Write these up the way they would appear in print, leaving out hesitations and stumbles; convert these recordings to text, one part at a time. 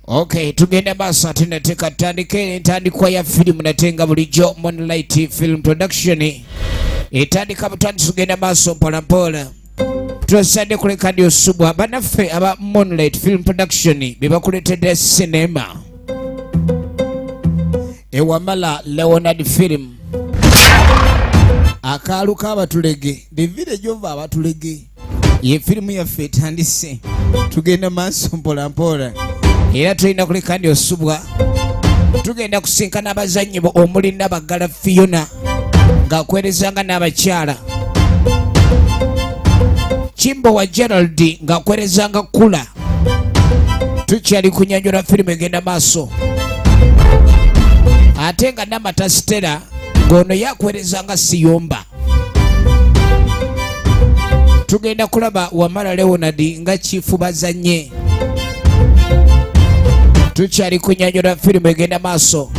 Okay, tugenda maaso ate nate katandike entandikwa ya firimu nate nga bulijjo Moonlight Film Production etandika butandisi tugenda maaso mpola mpola tosadde kuleka ndi osubwa banaffe aba Moonlight Film Production be bakuleetedde sinema ewamala Leonard Film akaalu k'abatulege the village of abatulege ye firimu yaffe etandise tugenda maaso mpolampola era tulina kuleka ndi osubwa tugenda kusinkana abazannyi bo omuli nabagala fiona ng'akwerezanga n'abakyala kimbo wa gerald ng'akwerezanga kula tukyali kunyanjula firimu egenda maaso ate nga namata stera ng'ono yakwerezanga siyomba tugenda kulaba wamala leonard nga kifu bazanye tukyali kunyanyula firimu egenda maaso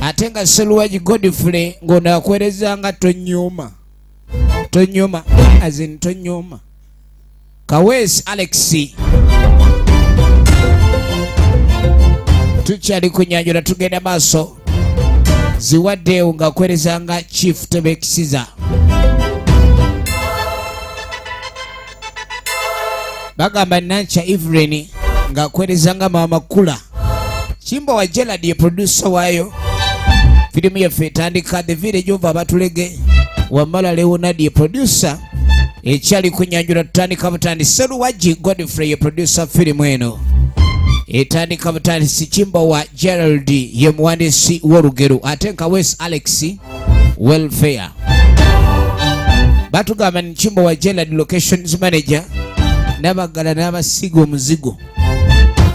ate nga seluwaji godfrey ng'ono akwereza nga tonyuma tonyuma azin tonyuma Kaweesi Alex tukyali kunyanjula tugenda maaso ziwaddeewo ng'akwereza nga Chief Tebekisiza bagamba Nankya Evelyn ng'akwereza nga Maama Kula Kimbo wa Gerald ye producer waayo firimu yaffe etandika The Village of Abatulege Wamala Leonard ye producer ekyali kunyanjula tutandika butandi Seruwagi Godfrey ye producer firimu eno etandika butandisi Kimbowa Gerald ye muwandiisi w'olugero ate Nkawesi Alex welfare batugamba ni Kimbowa Gerald locations manager nabagala n'abasiga omuzigo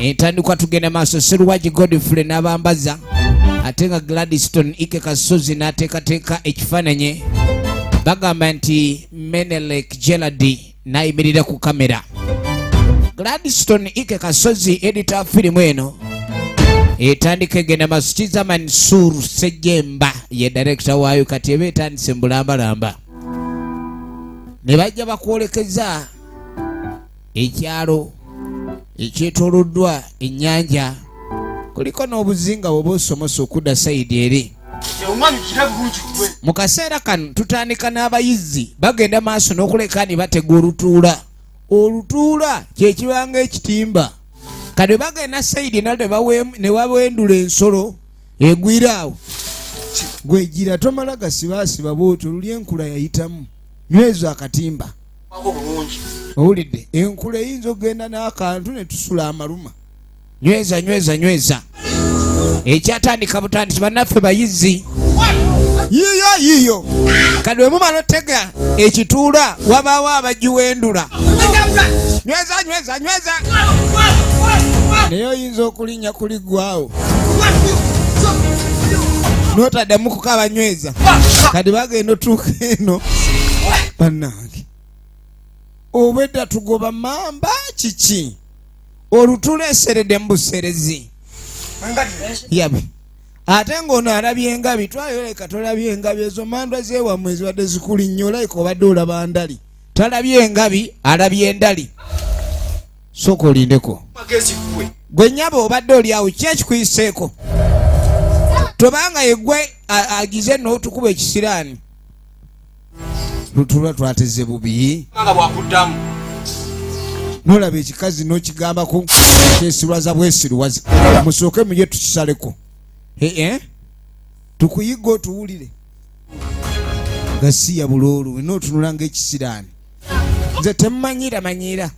entandikwa tugenda maaso Seruwagi Godfrey n'abambaza ate nga Gladstone Ike Kasozi n'ateekateeka ekifaananyi bagamba nti Menelek Gerald n'ayimirira ku kamera Gladstone Ike Kasozi edita firimu eno etandika egenda maaso Kiza Mansur Sejemba ye director waayo kati eba etandise mbulambalamba ne bajja bakwolekeza ekyalo ekyetoloddwa ennyanja kuliko n'obuzinga bwoba osomosa okudda sayidi eri mu kaseera kano tutandika n'abayizzi bagenda maaso n'okuleka ni batega olutuula olutuula kyekibanga ekitimba kati bagenda sayidi nalo ne wawendula ensolo egwira awo gwegira tomala gasibaasiba bwotyo luli enkula yayitamu nyweza akatimba owulidde enkula eyinza okugenda n'akantu ne tusula amaluma nyweza nyweza nyweza ekyatandika butandisi bannaffe bayizi yiyo yiyo kati wemumala otega ekituula wabaawo abagiwendula nyweza nyweza nyweza naye oyinza okulinnya kuliggwawo notaddamu kukaba nyweza kati bagenda otuuka eno bannange obwedda tugoba mamba kiki olutuleseredde mu buserezi yabe ate ng'ono alabye engabi twayoleka tolabye engabi ezo mandwa zewammwe ezibadde zikuli nnyo olayika obadde olaba ndali talabye engabi alabye endali sooka olindeko gwe nyaba obadde oli awo ki ekikuyiseeko tobanga yegwe agize n'otukuba ekisiraani lutulwa twateze bubi nolaba ekikazi nokigambako kyesiruwaza bwesiruwaza musooke muje tukisaleko ee eh, eh? tukuyiga otuwulire gasiya buloolu wena otunula ngaekisiraani nze temumanyira manyira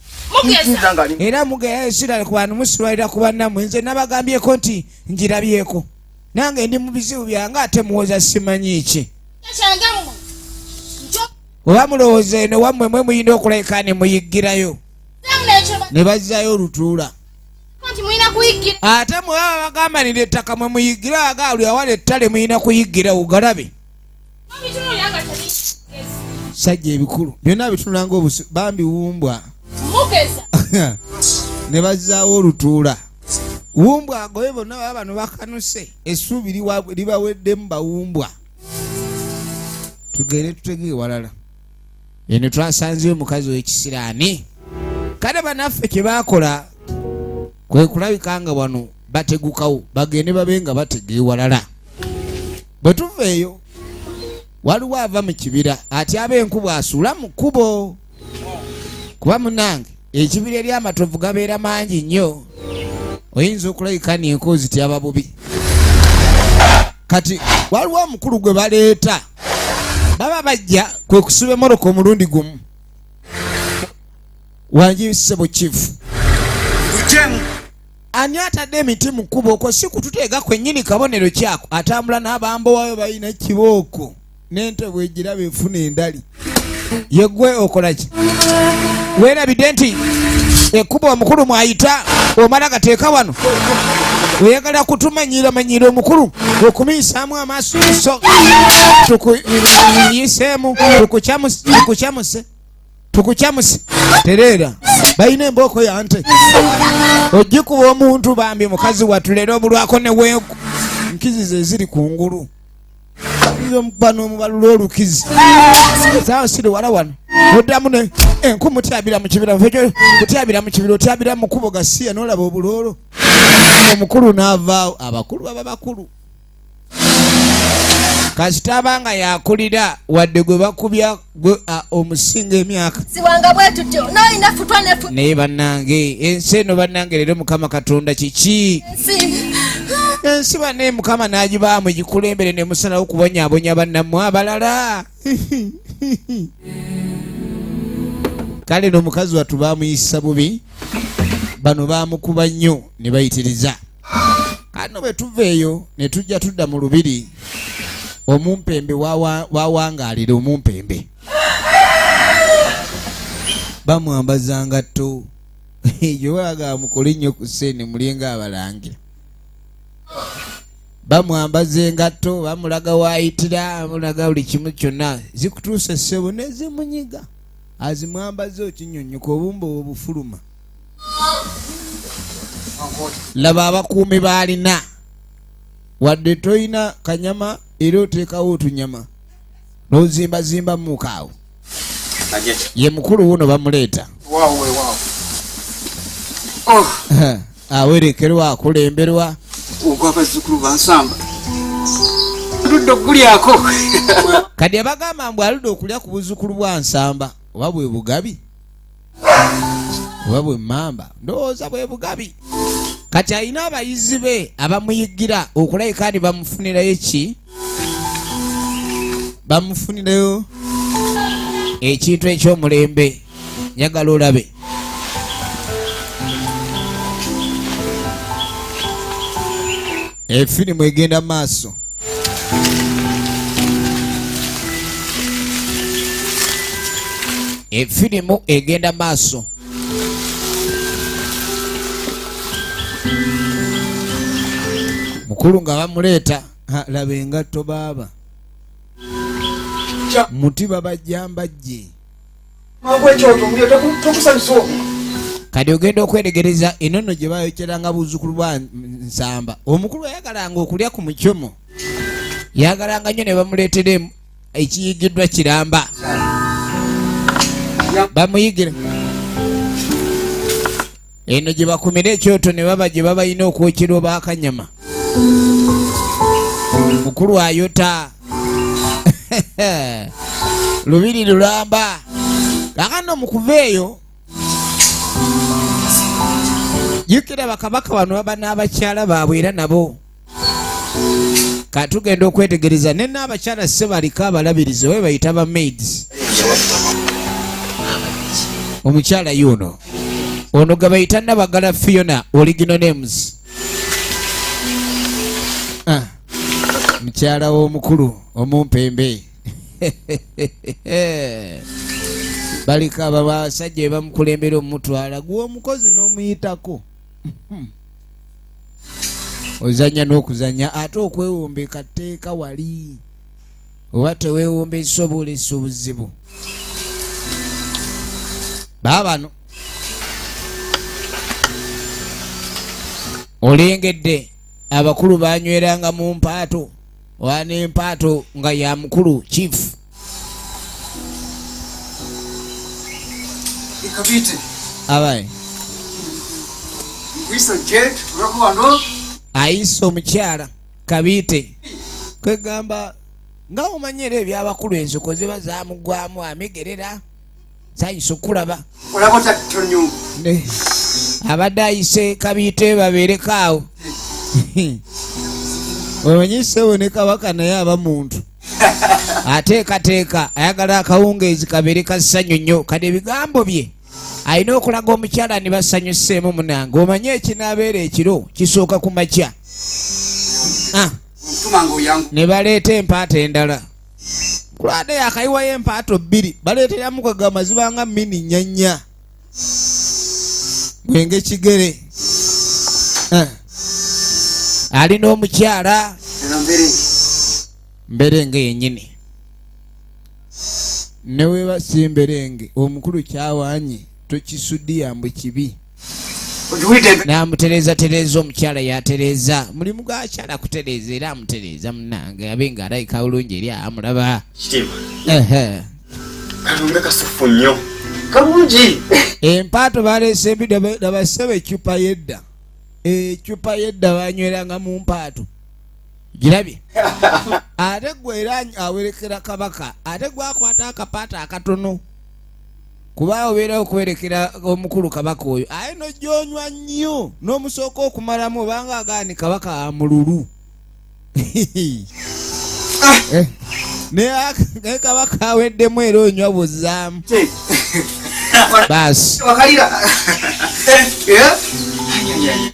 era mugeyasirani ku bantu musirwalira ku bannamwe nze nabagambyeko nti njirabyeko nange ndi mu bizibu byange ate muwoza simanyi ki oba mulowooza eno wammwe mwe muyina okulabika ne muyiggirayo ne bazzayo olutuula ate mwe baba bagambanira ettaka mwe muyiggira agaali awali ettale muyina kuyiggira ugalabe sajja ebikulu byonna bitunula nga obusu bambi wumbwa ne bazzaawo olutuula wumbwa agoye bonna baba bano bakanuse essuubi libaweddemu bawumbwa tugende tutege ewalala eno twasanzeyo omukazi w'ekisiraani kale banaffe kye baakola. Kwe kulabika nga wano bategukawo bagende babe nga batega ewalala. Bwe tuva eyo waliwo ava mu kibira atyaba enku bw'asuula mu kkubo, kuba munange ekibira eri amatovu gabeera mangi nnyo, oyinza okulabika ni enku ozityaba bubi. Kati waliwo omukulu gwe baleeta, baba bajja kwe kusiba emmotoka omulundi gumu. Wangi ssebo chief. Ani atadde emiti mu kkubo? Okwo si kututeega kwennyini kabonero kyako. Atambula n'abambowayo balina kibooko n'ente bwegiraba efuna endali. Yegwe okola ki? Weerabidde nti ekkubo omukulu mwayita omala gateeka wano. Oyagala kutumanyiira manyiira omukulu okumuyisaamu amaaso, so tukuyiseemu tukukyamuse tukukyamuse. Tereera, balina embooko yante ojjikuba omuntu. Bambi mukazi wattu leero obulwako ne weeku nkizi ze ziri ku ngulu omukuba n'omubalula olukizi saawa siri wala wano oddamu ne enku mutyabira mu kibira, kutyabira mu kibira, otyabira mu kubo gasiya n'olaba obuloolo. Omukulu n'avaawo. Abakulu baba bakulu, kasita aba nga yakulira wadde gwe bakubya gwe omusinga emyaka. Siwanga bwe tutyo n'olina futwa ne Naye bannange ensi eno, bannange leero Mukama Katonda kiki? Ensi. Ensi bannaye Mukama n'agibaamu egikulembere ne musalawo okubonyaabonya bannammwe abalala. Kale n'omukazi wattu baamuyisa bubi, bano baamukuba nnyo ne bayitiriza. Kano bwe tuva eyo ne tujja tudda mu lubiri omumpembe wawangaalira. Omumpembe bamwambaza ngatto egyo, baagala mukole nnyo ku ssente mulinga abalangira. Bamwambaza engatto, bamulaga waayitira, bamulaga buli kimu kyonna. Zikutuuse ssebo, nezimunyiga azimwambaza, okinyonyoka obumba obufuluma. Laba abakuumi baalina, wadde toyina kanyama era oteekawo otunyama n'ozimbazimbamuuko awo. Ye mukulu wuno bamuleeta awerekerwa, akulemberwa. Ogw'abazzukulu bansamba aludde okugulyako. Kati abagamba mbu aludde okulya ku buzzukulu bwa Nsamba, oba bwe bugabi oba bwe mmamba, ndowooza bwe bugabi. Kati alina abayizi be abamuyigira okulabika nti bamufunirayo ki, bamufunirayo ekintu eky'omulembe. Njagala olabe efirimu egenda maaso. Efirimu egenda maaso. Mukulu nga bamuleeta. Laba engatto baaba muti babajjambajje. Kati ogenda okweregereza enono gye bayokyeranga buzzukulu bwa Nsamba. Omukulu yayagalanga okulya ku mucomo, yagalanga nnyo ne bamuleetera ekiyigiddwa kiramba bamuyigira eno gye bakumira ekyoto ne baba gye babalina okwokyerwa bakanyama. Mukulu ayota lubiri lulamba. Kakano mukuva eyo jjukira bakabaka bano baba n'abakyala baabwe era nabo. Katugenda okwetegereza ne n'abakyala sebaliko abalabirizi oba bayita ba maids. Omukyala yuno ono gwe bayita Nabagala Fiona, original names. Mukyala w'omukulu omumpembe, baliko abo abasajja be bamukulembera omutwala gwe omukozi n'omuyitako ozanya n'okuzanya ate okwewombeeka tteeka wali oba teweewombeesa oba olesa obuzibu. Baabano olengedde abakulu banyweranga mu mpaato oba n'empaato nga ya mukulu chief. Kabiite. Abaye. Ayise omukyala kabiite kwegamba nga omanyi era ebyabakulu ensoko ziba zamugwamu amegerera sayisa okulaba abadde ayise kabiite babeereko awo. Omanyi ssebo ne kabaka naye aba muntu ateekateeka ayagala akawungeezi kabeere ka ssanyu nnyo. Kati ebigambo bye alina okulaga omukyala ne basanyuseemu. Munange, omanye ekinaabeera ekiro kisooka ku makya. Ah. Ne baleeta empaata endala kulwadde yakayiwayo empaato bbiri, baleeteramu kwegamba zibanga mini nnyanya mwenge kigere. Ah. Alina omukyala mberenge yennyini neweba si mberenge omukulu kyawanye tokisudiya mbu kibi. Namutereeza tereeza omukyala yatereeza mulimu gwakyala kutereeza era amutereeza munange abe nga alabika bulungi eri amulaba. Ehe. Kalunga kasufu nnyo, kalungi. Empaato baleese embi dabasebe ecupa yedda, ecupa yedda banyweranga mu mpaato girabye. Ate gwe era awerekera kabaka, ate gwakwata akapaata akatono kuba obeera okuwerekera omukulu kabaka oyo aye nojonywa nnyo n'omusooka okumalamu obanga agaani kabaka amululu. Eh, naye kabaka aweddemu era onywa buzaamu baasi.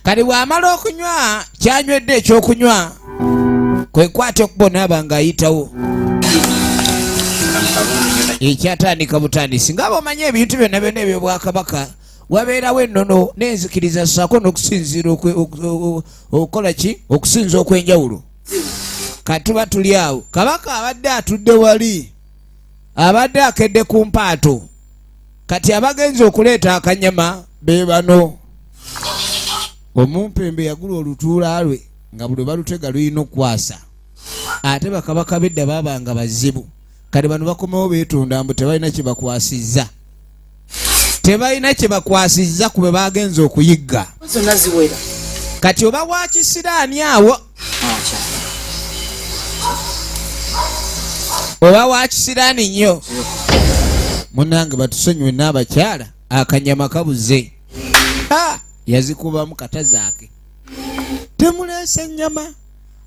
Kati bw'amala okunywa kyanywedde ekyokunywa kwekwata okubo naaba ng'ayitawo ekyatandika butandisi nga bwomanya ebintu byonna byonna ebyobwakabaka wabeerawo ennono n'enzikiriza ssaako n'okusinziira okukola ki okusinza okw'enjawulo. Katuba tuli awo, kabaka abadde atudde wali abadde akedde ku mpaato. Kati abagenzi okuleeta akanyama be bano. Omumpembe yagula olutuula lwe nga buli balutega lulina okukwasa, ate bakabaka bedda babanga bazibu. Kati bano bakomewo beetonda mbu tebalina kye bakwasizza, tebalina kye bakwasizza ku bwe bagenze okuyigga. Zonna ziwera. Kati oba wakisiraani awo oba wakisiraani nnyo munange, batusonyiwe n'abakyala akanyama kabuze. Ha! Yazikubamu kata zaake temuleese ennyama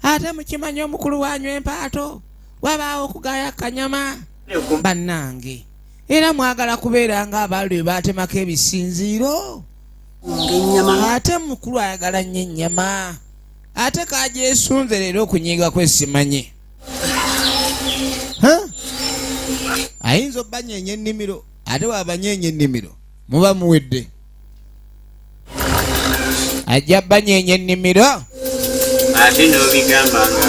ate mukimanyi omukulu wanywa empaato wabaawo okugaya akanyama. Bannange, era mwagala kubeera nga abaali bwe batemako ebisinziiro. Ng'ennyama. Ate mukulu ayagala nnyo ennyama ate kagyesunze leero okunyiiga kwe simanyi. Ha? Ayinza obbanyeenya ennimiro ate bw'abanyeenya ennimiro muba muwedde. Ajja banyeenya ennimiro. Ate n'obigamba nga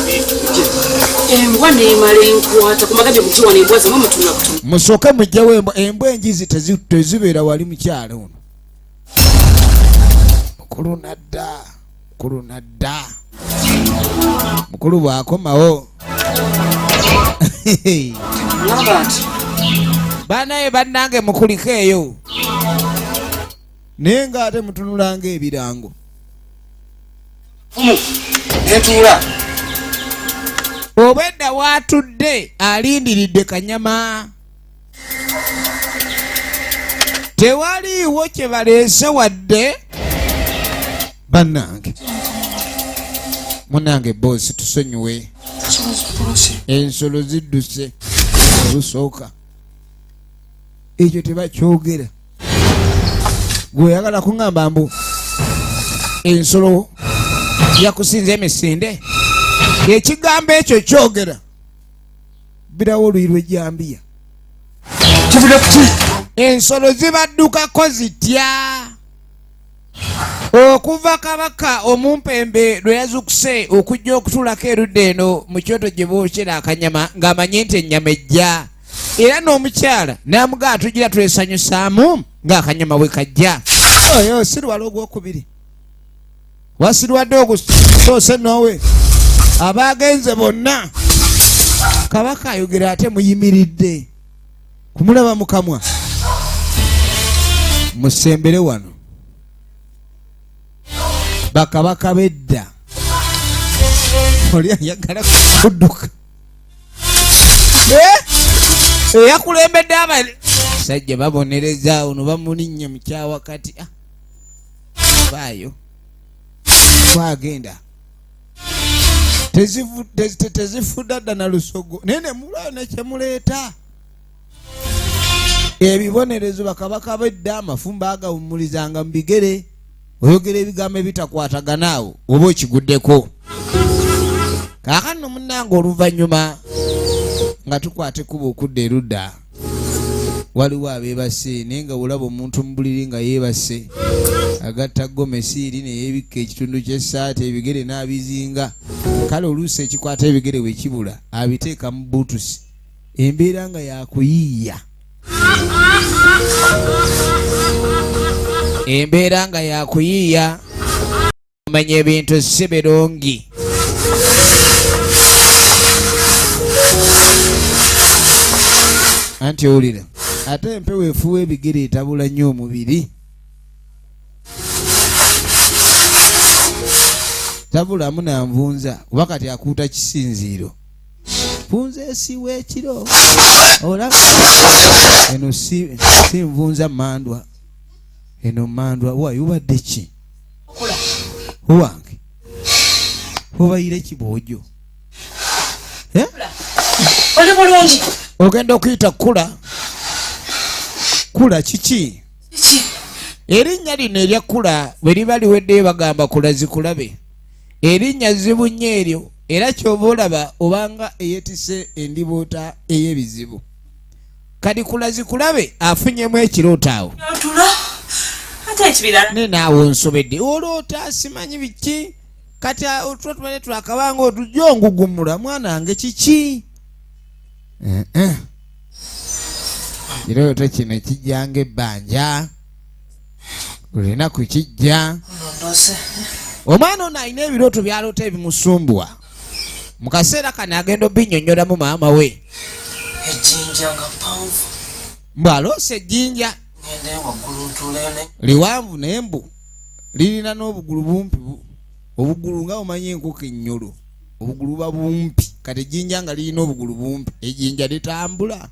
Embwa neemala enkwata ku magabye mukiwana embwa zamwe mutuna kutuna. Musooke mugjewo embwa. Embwa enjizi tezibeera wali. Mukyalo ono mukulu nadda, mukulu nadda, mukulu bw'akomawo. Ngamba nti banaye bannange mukuliko eyo naye ng'ate mutunulanga ebirango. Fumu netuula. Obwedda waatudde alindiridde kanyama, tewaliiwo kye baleese wadde. Bannange, munange boosi, tusonyiwe, ensolo zidduse olusooka. Ekyo tebakyogera. Gweoyagala kuŋŋamba mbu ensolo yakusinza emisinde? Ekigambo ekyo kyogera birawo oluyi lw'ejjambiya. Kivudde kuki? Ensolo zibaddukako zitya okuva kabaka omumpembe lwe yazukuse okujja okutuulako erudda eno mu kyoto gye bookyera akanyama ng'amanye nti ennyama ejja, era n'omukyala n'amugaa tugira twesanyusaamu ng'akanyama bwe kajja. Oyo sirwala ogwokubiri wasirwadde ogusoose nowe abagenze bonna. Kabaka ayogera ate muyimiridde kumulaba mukamwa. Musembere wano. Bakabaka b'edda oli ayagala kudduka. Eyakulembedde abasajja babonereza ono bamulinnya mu kyawakati. Faayo twagenda tezifudda dda na lusogo naye ne mulwayo nekyemuleeta ebibonerezo. Bakabaka b'edda amafumba agawummulizanga mu bigere. Oyogera ebigambo ebitakwatagana awo oba okiguddeko. Kaakano munnange, oluvannyuma nga tukwata ekkubo okudda erudda, waliwo abeebase, naye nga olaba omuntu mu buliri nga yeebase, agatta gomesi eri ne yeebikka ekitundu ky'essaati, ebigere n'abizinga. Kale oluusi ekikwata ebigere bwe kibula, abiteeka mu buutusi. Embeera nga yakuyiiya, embeera nga yakuyiiya, omanya ebintu si birungi. Anti owulira ate empewo efuuwa ebigere etabula nnyo omubiri, tabulamu nanvunza kuba kati akuuta kisinziiro. Vunza esiiwa ekiro olaba eno si nvunza mandwa, eno mandwa. Wayi, obadde ki owange? Obayire kiboojo? Eh? Oli bulungi? Ogenda okuyita kula kula kiki? Kiki? Erinnya lino erya kula bwe liba liweddeyo bagamba kula zikulabe. Erinnya zibu nnyo eryo, era kyova olaba obanga eyetise endiboota ey'ebizibu. Kati kula zikulabe afunyemu ekirooto awo. Otulo ate ekibirala. Ne naawe onsobedde, oloota simanyi biki. Kati otulo tumanye twakabanga otujja ongugumula mwana wange kiki? Eh, eh. Kirooto kino kijjanga ebbanja olinaku kijja. Ndose. Omwana ono alina ebirooto byaloota ebimusumbuwa. Mu kaseera kano agenda obinnyonnyolamu maama we. Ejjinja nga mpanvu. Mbu aloosa ejjinja. Ngendayo waggulu ntuuleyo ne Liwanvu, naye mbu lirina n'obugulu bumpi, obugulu nga omanyi enkoko ennyolo obugulu buba bumpi. Kati ejjinja nga lirina obugulu bumpi, ejjinja litambula.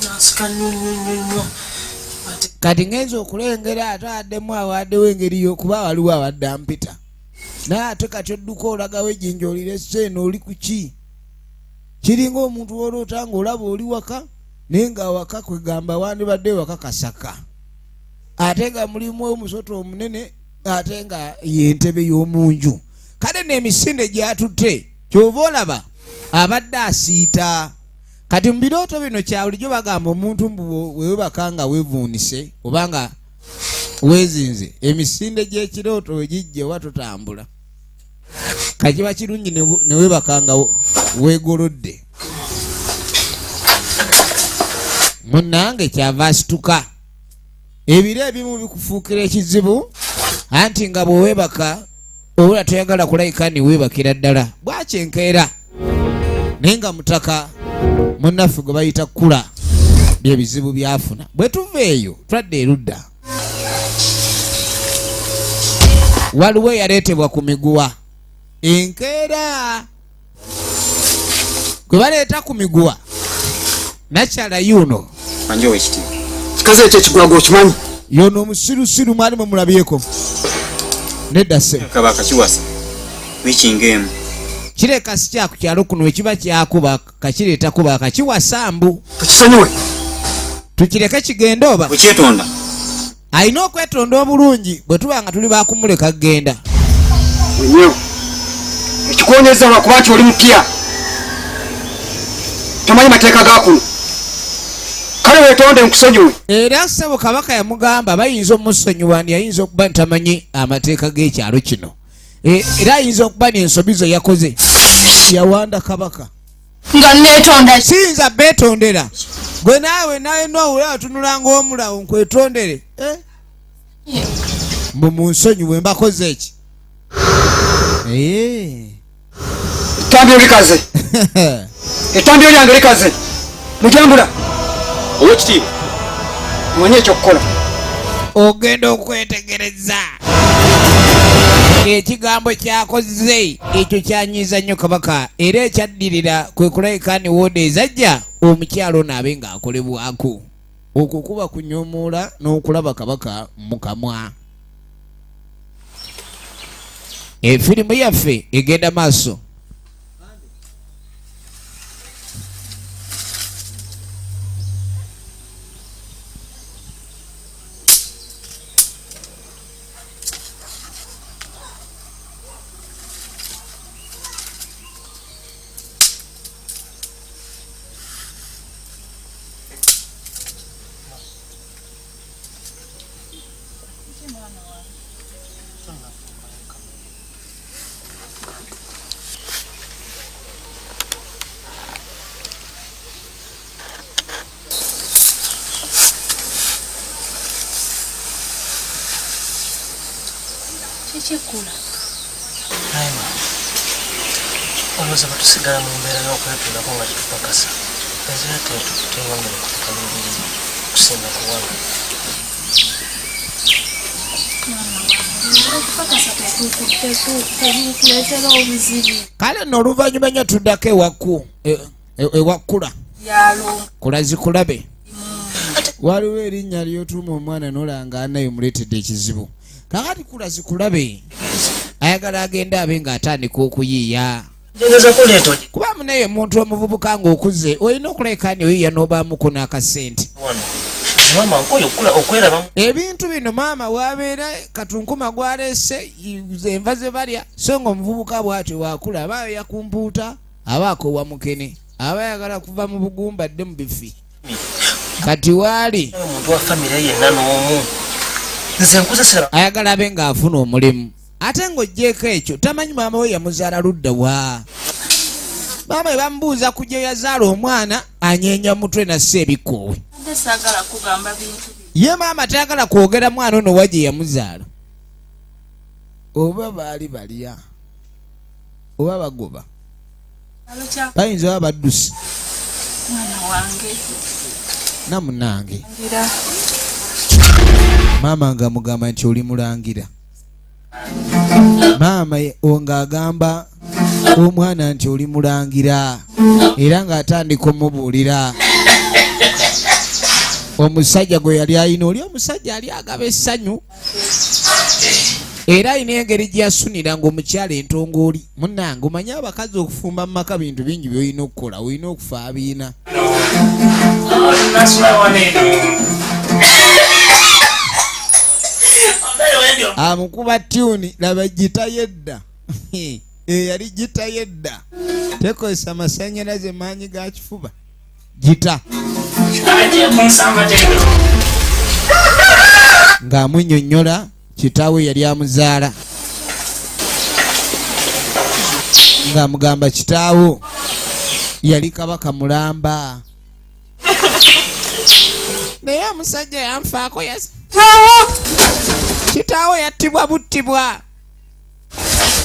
Nansika nnyo nnyo nnyo nnyo ate. Kati ngenza okulengera ate addemu awo, addewo engeri y'okuba waliwo abadde ampita, naye ate kati odduka olagawo ejjinja olirese eno oli ku ki? Kiringa omuntu woloota ng'olaba oli waka, naye nga awaka kwegamba wandibadde waka kasaka, ate nga mulimu omusota omunene, ate nga yentebe y'omunju. Kale n'emisinde gyatutte, kyova olaba abadde asiita. Kati mu birooto bino kya bulijjo bagamba omuntu mbu wewebaka nga wevuunise oba nga weezinze, emisinde gy'ekirooto wegijja oba totambula. Kakiba kirungi ne webaka nga weegolodde. Munnange kyava asituka. Ebiro ebimu bikufuukira ekizibu, anti nga bwe weebaka obula toyagala kulayika ni weebakira ddala bwakyenkeera, naye nga mutaka munnaffe gwe bayita kula byebizibu byafuna. Bwe tuva eyo twadda erudda, waliwo eyaleetebwa ku miguwa enkeera. Gwe baleeta ku miguwa nakyala yuno. Wanje owekitiibwa. Kikazi ekyo ekigwaga okimanyi? Yono omusirusiru mwali mumulabyeko nedda se? Kaba akakiwasa wiiki ng'emu. Kireka si kyaku kyalo kuno, ekiba kyakuba kakireeta kuba kakiwasa mbu. Tukisonyiwe. Tukireke kigende oba? Okyetonda. Alina okwetonda obulungi bwe tuba nga tuli bakumuleka kugenda. Wenyewe ekikuwonyeza lwakuba nti oli mupya, tomanyi mateeka ga kuno. Kale weetonde nkusonyiwe. Era ssebo kabaka yamugamba bayinza omusonyiwa nti ayinza okuba ntamanyi amateeka g'ekyalo kino. Era ayinza okuba n'ensobi ze yakoze yawanda kabaka. Nga neetonda. Siyinza beetondera gwe naawe nawe nowula otunula ng'omulawo nkwetondere. Eh? Mbu munsonyiwe mbakoze eki? Eh. Ettambiro likaze, ettambiro lyange likaze. Mujambula. Owekitiibwa. Omanyi ekyokukola. Ogenda okwetegereza. Ekigambo kyakoze ekyo kyanyiiza nnyo kabaka, era ekyaddirira kwe kulabika ni wooda ezajja omukyalo ono abe ng'akolebwako. Okwo kuba kunyoomoola n'okulaba kabaka mu kamwa. Efirimu yaffe egenda maaso. Kiki ekkula? Naye olowooza bwe tusigala mu mbeera y'okwetundako nga tetupakasa enzira teyongere kutukaluubiriza okusinga ku wano. Kale nno oluvannyuma nnyo tuddako ewaku ewakkula kula zikulabe. Waliwo erinnya lyotuuma omwana nolanga naye omuleetedde ekizibu. Kakati kula zikulabe ayagala agende abe ng'atandika okuyiiya. Kuba munaye omuntu omuvubuka ng'okuze olina okuleka ni oyiiya n'obaamuko n'akasente. Ebintu bino maama wabeera katunkuma gwaleese enva ze balya, so nga omuvubuka bw'atyo waakula aba yakumpuuta, aba akoowa mukene, aba ayagala kuva mu bugumba adde mu bifi. Kati waali omuntu wa famire yenna n'omu nze nkozesa ayagala abe ng'afuna omulimu, ate ng'oggyeeko ekyo tamanyi maama we yamuzaala ludda wa. Maama we bamubuuza ku gye yazaala omwana anyeenya mutwe nassa ebikoowe. Mbadde saagala kugamba bintu bino. Ye maama tayagala kwogera mwana ono wa gye yamuzaala, oba baali balya oba bagoba, bayinza oba badduse. Mwana wange. Namunange. Maama nga amugamba nti oli mulangira. Maama ng'agamba omwana nti oli mulangira, era ng'atandika omubuulira omusajja gwe yali alina. Oli omusajja ali agaba essanyu, era alina engeri gye yasunira ng'omukyala entongooli. Munnange omanye abakazi okufumba mu maka bintu bingi by'olina okukola, olina okufaabiina. Amukuba tuni, laba gita yedda. Eyali gita yedda tekozesa masannyalaze, maanyi ga kifuba gita. Ng'amunnyonnyola kitaawe yali amuzaala, ng'amugamba kitaawo yali kabaka mulamba, naye omusajja yanfaako. Kitaawo yattibwa buttibwa.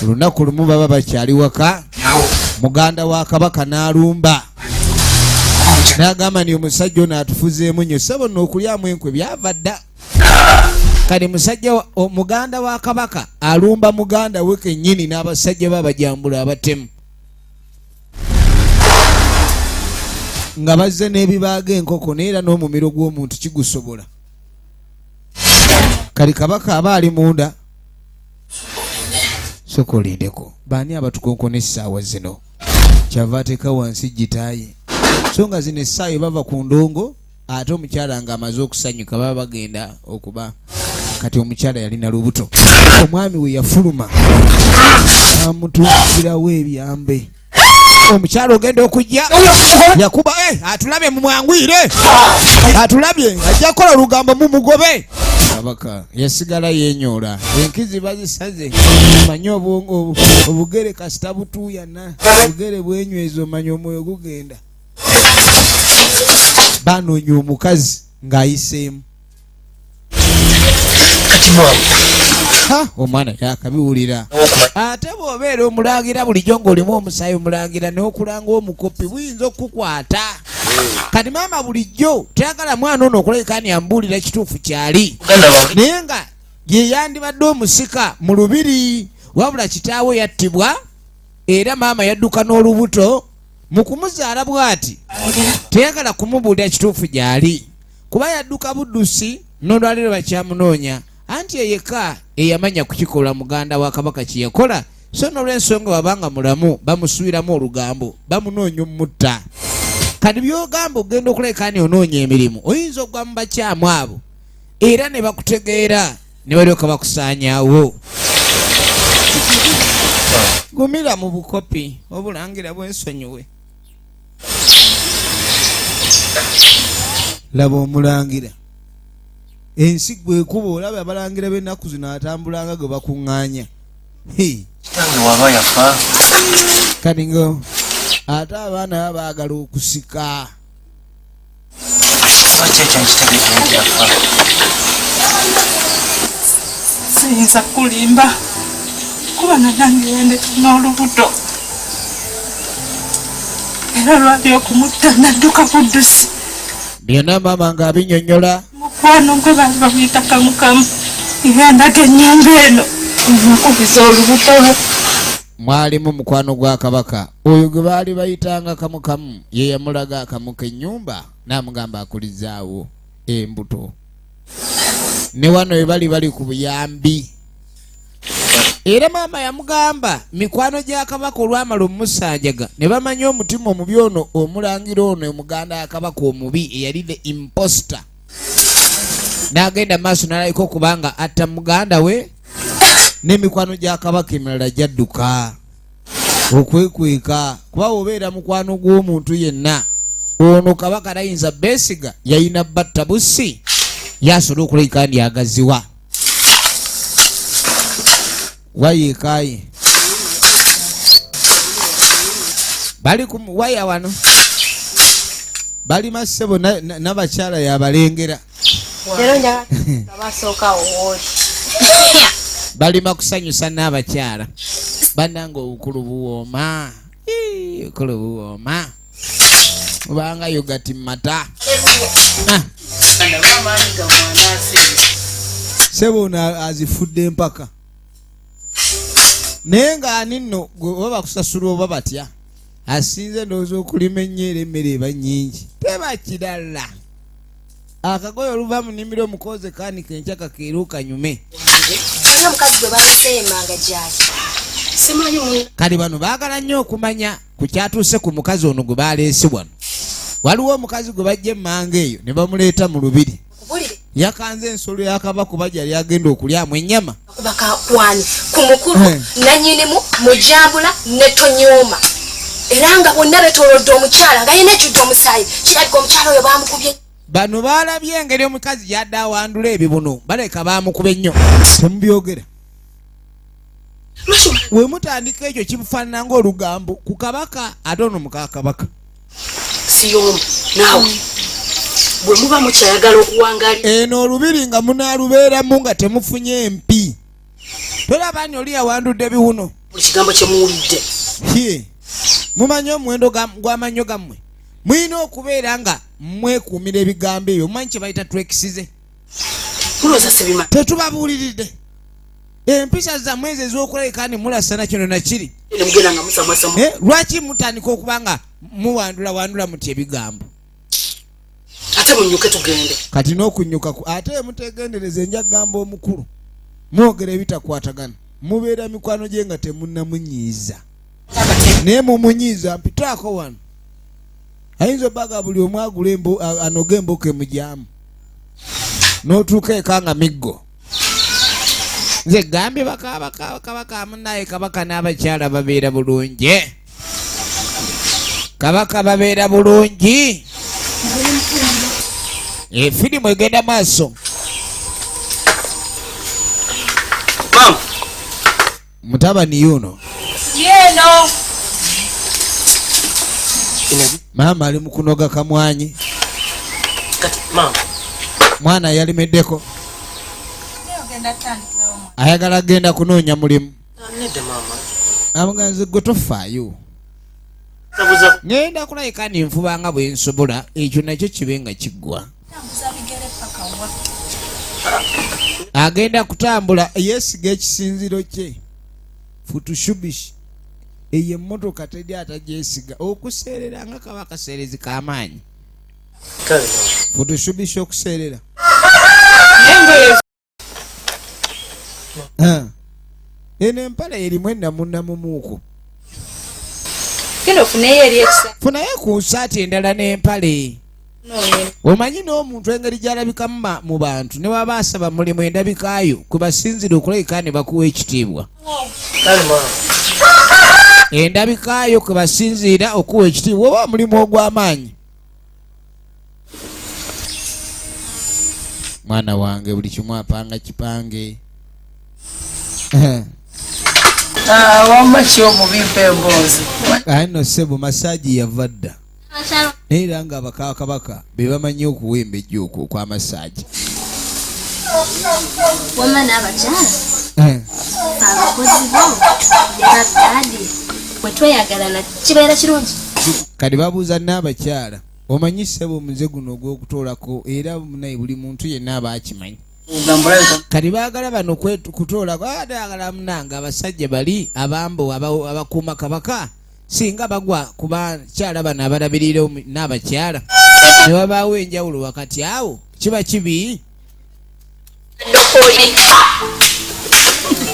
Olunaku lumu baba bakyali waka, muganda wa kabaka n'alumba n'agamba ni omusajja ono atufuzeemu nnyo ssebo nno okulyamu enkwe byava dda. Kati musajja muganda wa kabaka alumba muganda we kennyini n'abasajja be abajambula abatemu nga bazze n'ebibaaga enkoko, naye era n'omumiro gw'omuntu kigusobola. Kali kabaka aba ali munda. Soka olindeko, baani abatukonkona essaawa zino? Kyava ateeka wansi gitaaye, so nga zino essaawa bava ku ndongo, ate omukyala ng'amaze okusanyuka baba bagenda okuba. Kati omukyala yalina lubuto. Omwami we yafuluma amutuukirawo ebyambe. Omukyala ogenda okujja yakuba atulabye, mumwanguyire, atulabye, ajja kukola olugambo, mumugobe. Kabaka yasigala yenyoola, enkizi bazisaze. Omanye obwongo obugere kasita butuuyana, obugere bwenyweza, omanye omwoyo gugenda. Banoonya omukazi ng'ayiseemu. Omwana yakabiwulira. Ate bw'obeera omulangira bulijjo ng'olimu omusaayi omulangira n'okulanga omukopi buyinza okukukwata. Kati maama bulijjo tayagala mwana ono okulabika ni ambuulira kituufu kyali, naye nga ye yandibadde omusika mu lubiri. Wabula kitaawe yattibwa era maama yadduka n'olubuto. Mu kumuzaala bw'ati teyagala kumubuulira kituufu gy'ali, kuba yadduka buddusi n'olwaleero bakyamunoonya. Anti eyeka eyamanya kukikola muganda wa kabaka kye yakola, so n'olw'ensonga wabanga mulamu bamusuubiramu olugambo, bamunoonya omutta. Kati by'ogamba ogenda okulabika ni onoonya emirimu, oyinza okugwa mu bakyamu abo era ne bakutegeera ne balyoka bakusaanyaawo. Gumira mu bukopi obulangira bwensonyiwe. Laba omulangira ensi gwekuba, olaba abalangira b'ennaku zino atambulanga gwe bakuŋŋaanya. Kitange waba yafa. Kati nga ate abaana baba baagala okusika. Lwaki ekyo nkitegedde nti yafa? Siyinza kulimba kuba nanange yandeta n'olubuto, era lwali okumutta nadduka buddusi. Byonna maama ng'abinyonnyola. Mukwano gwe baali bamuyita Kamukamu, era ndaga ennyumba eno nakubiza olubuto lwe. Mwalimu mukwano gwa kabaka oyo gwe baali bayitanga Kamukamu, ye yamulaga akamuka ennyumba n'amugamba akulizaawo embuto. Ne wano we bali bali ku buyambi, era maama yamugamba mikwano gya kabaka olwamala omusanjaga ne bamanya omutima omubi ono omulangira ono omuganda wa kabaka omubi eyali the imposter, n'agenda maaso n'alabika okubanga atta muganda we n'emikwano gya kabaka emirala gyadduka okwekweka, kuba obeera mukwano gw'omuntu yenna ono kabaka tayinza beesiga, yayina batta busi yasobola okulabika ndi agaziwa wayeekaye bali ku waya wano balima ssebo n'abakyala yabalengera. Leero njagala basooka wooli. Balima kusanyusa n'abakyala bannange. Obukulu buwooma. Ii, obukulu buwooma kubanga yogati mata. Ah, sebo ono azifudde empaka, naye ng'ani nno gwe oba bakusasula oba batya, asinze ndowooza okulima ennyo era emmere eba nnyingi, teba kirala. Akagoye oluva mu nnimiro omukoze kanika enkya kakeera okanyume. Waliyo omukazi gwe baleseemanga gyali. Simanyi mu. Kati bano baagala nnyo okumanya ku kyatuuse ku mukazi ono gwe baleese wano. Waliwo omukazi gwe bajja emmanga eyo ne bamuleeta mu lubiri. Kubulire. Yakanze ensolo ya kabaka kuba gyali agenda okulyamu ennyama. Kuba kakwani ku mukulu. Nanyinimu mujambula ne tonyooma, era nga bonna betolodde omukyala nga yina ejjudde omusaayi. Kirabika omukyala oyo bamukubye. Bano balabye engeri omukazi gyadde awandula ebibuno, baleka bamukuba ennyo. Temubyogera, we mutandika ekyo kimufaanana ng'olugambo ku kabaka, ate ono muka kabaka. Siyomba naawe bwe muba mukyayagala okuwangalira. Eno olubiri nga munaalubeeramu nga temufunye empi, tolaba ni oli yawandudde biwuno. Buli kigambo kye muwulidde. Ye mumanyi omuwendo gw'amannyo gammwe, mulina okubeera nga mwekuumira ebigambo ebyo. Mumanyi kye bayita twekisize. Mulowooza sibimanyi? Tetubabuuliridde empisa zammwe ezo ez'okulabika ni mulasana kino nakiri. Ne mugenda nga musamwasamu. Lwaki mutandika okuba nga muwandula wandula muti ebigambo? Ate munyuke tugende. Kati n'okunyuka ate mutegendereza, enja kugamba omukulu mwogera ebitakwatagana. Mubeera mikwano gye nga temunnamunyiiza, naye mumunyiiza mpitaako wano, ayinza obbaga buli omu agula anoga emboka emugyamu n'otuuka eka nga miggo. Nze gambye kabaka munaye, kabaka n'abakyala babeera bulungi, kabaka babeera bulungi. Efirimu egenda maaso. Mama. Mutabani yuno. Yeno. Maama ali mu kunoga kamwanyi. Kati mama. Mwana yalimeddeko, ayagala genda kunoonya mulimu. Nedda mama. Amuganzi gwe tofaayo. Tabuza. Ngenda kulabika ninfuba nga bwe nsobola ekyo nakyo kibe nga kiggwa. Agenda kutambula yeesiga ekisinziro kye. Futushubishi eyo emmotoka teri atagyesiga okuseerera nga kaba akaseerezi k'amaanyi. Futushubisha okuseerera. Eno empale erimu ennamunamumuuko. Genda ofuneyo eri ekisa. Funayo ku nsaati endala n'empale. Omanyi n'omuntu engeri gy'alabikamu mu bantu ne waba asaba mulimu endabikaayo kwe basinzira okulabika ne bakuwa ekitiibwa. Endabikaayo kwe basinziira okuwa ekitiibwa oba omulimu ogw'amaanyi. Mwana wange buli kimu apanga kipange. Ah, wamma ki omubi mpa emboozi. Aye nno ssebo masaagi yava dda. Naye era nga abakakabaka be bamanyi okuwa embejja okwo okw'amasaagi. Wamma n'abakyala abakozi bo ne badaadi bwe tweyagalana kibeera kirungi. Kati babuuza n'abakyala, omanyi ssebo omuze guno ogw'okutoolako era munaye buli muntu yenna aba akimanyi. Kati baagala bano kutoolako, baagala munange abasajja bali abambo abakuuma kabaka singa bagwa ku bakyala bano abalabirira n'abakyala ne wabaawo enjawulo wakati awo kiba kibi.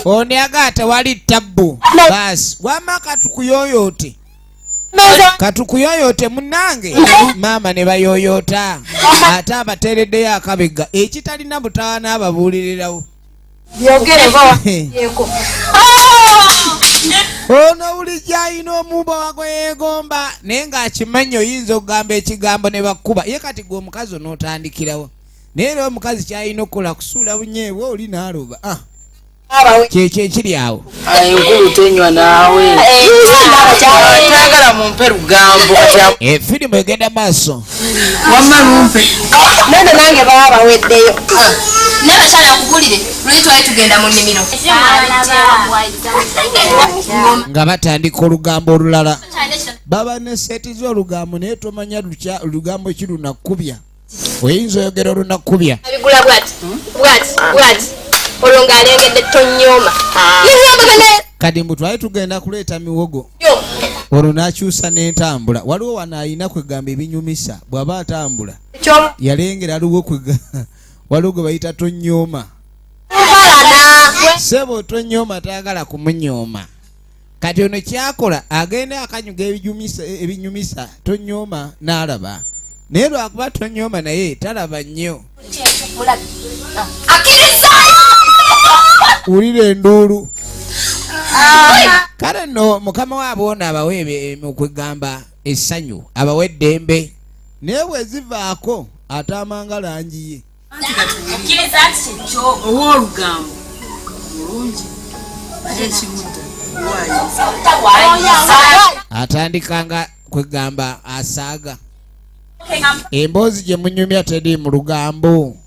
Ono yagaa tewali tabbu baasi wamma katukuyoyoote katukuyoyoote munnange maama ne bayoyoota ate abateereddeyo akabega ekitalina butawana ababuulirirawo. Ono bulijjo alina omumbowa gwe yeegomba naye ng'akimanyi oyinza okugamba ekigambo ne bakuba ye kati gwe omukazi onootandikirawo naye era omukazi kyalina okukola kusuula bunyeebwa oli n'aloba. Ah. Kyekyo ekiri awo. Enkulu tenywa naawe. Tayagala mumpe lugambo. Firimu egenda maaso. Wamma lumpe. Nene nange baba baweddeyo. N'abakyala nkubulire luli twali tugenda mu nnimiro. Nga batandika olugambo olulala. Baba ne seti z'olugambo naye tomanya lugambo ki lunakubya. Oyinza oyogera olunakubya. Abigula bwati bwati bwati olwo ng'alengedde tonyooma. Kati mbu twali tugenda kuleeta miwogo. Olwo n'akyusa n'entambula. Waliwo wano alina kwegamba ebinyumisa bw'aba atambula. Yalengera aliwo waliwo gwe bayita tonyooma. Ssebo tonyooma tayagala kumunyooma. Kati ono kyakola agenda akanyuga ebinyumisa tonyooma n'alaba. Naye lwakuba tonyooma naye talaba nnyo. Wulira enduulu. Kale nno mukama waabwe ono abawe okwegamba essanyu, abawe eddembe. Naye bwe zivaako ataamanga langi ye. Ow'olugambo mulungi naye ekirudda atandikanga kwegamba asaaga. Emboozi gye munyumya teri mu lugambo.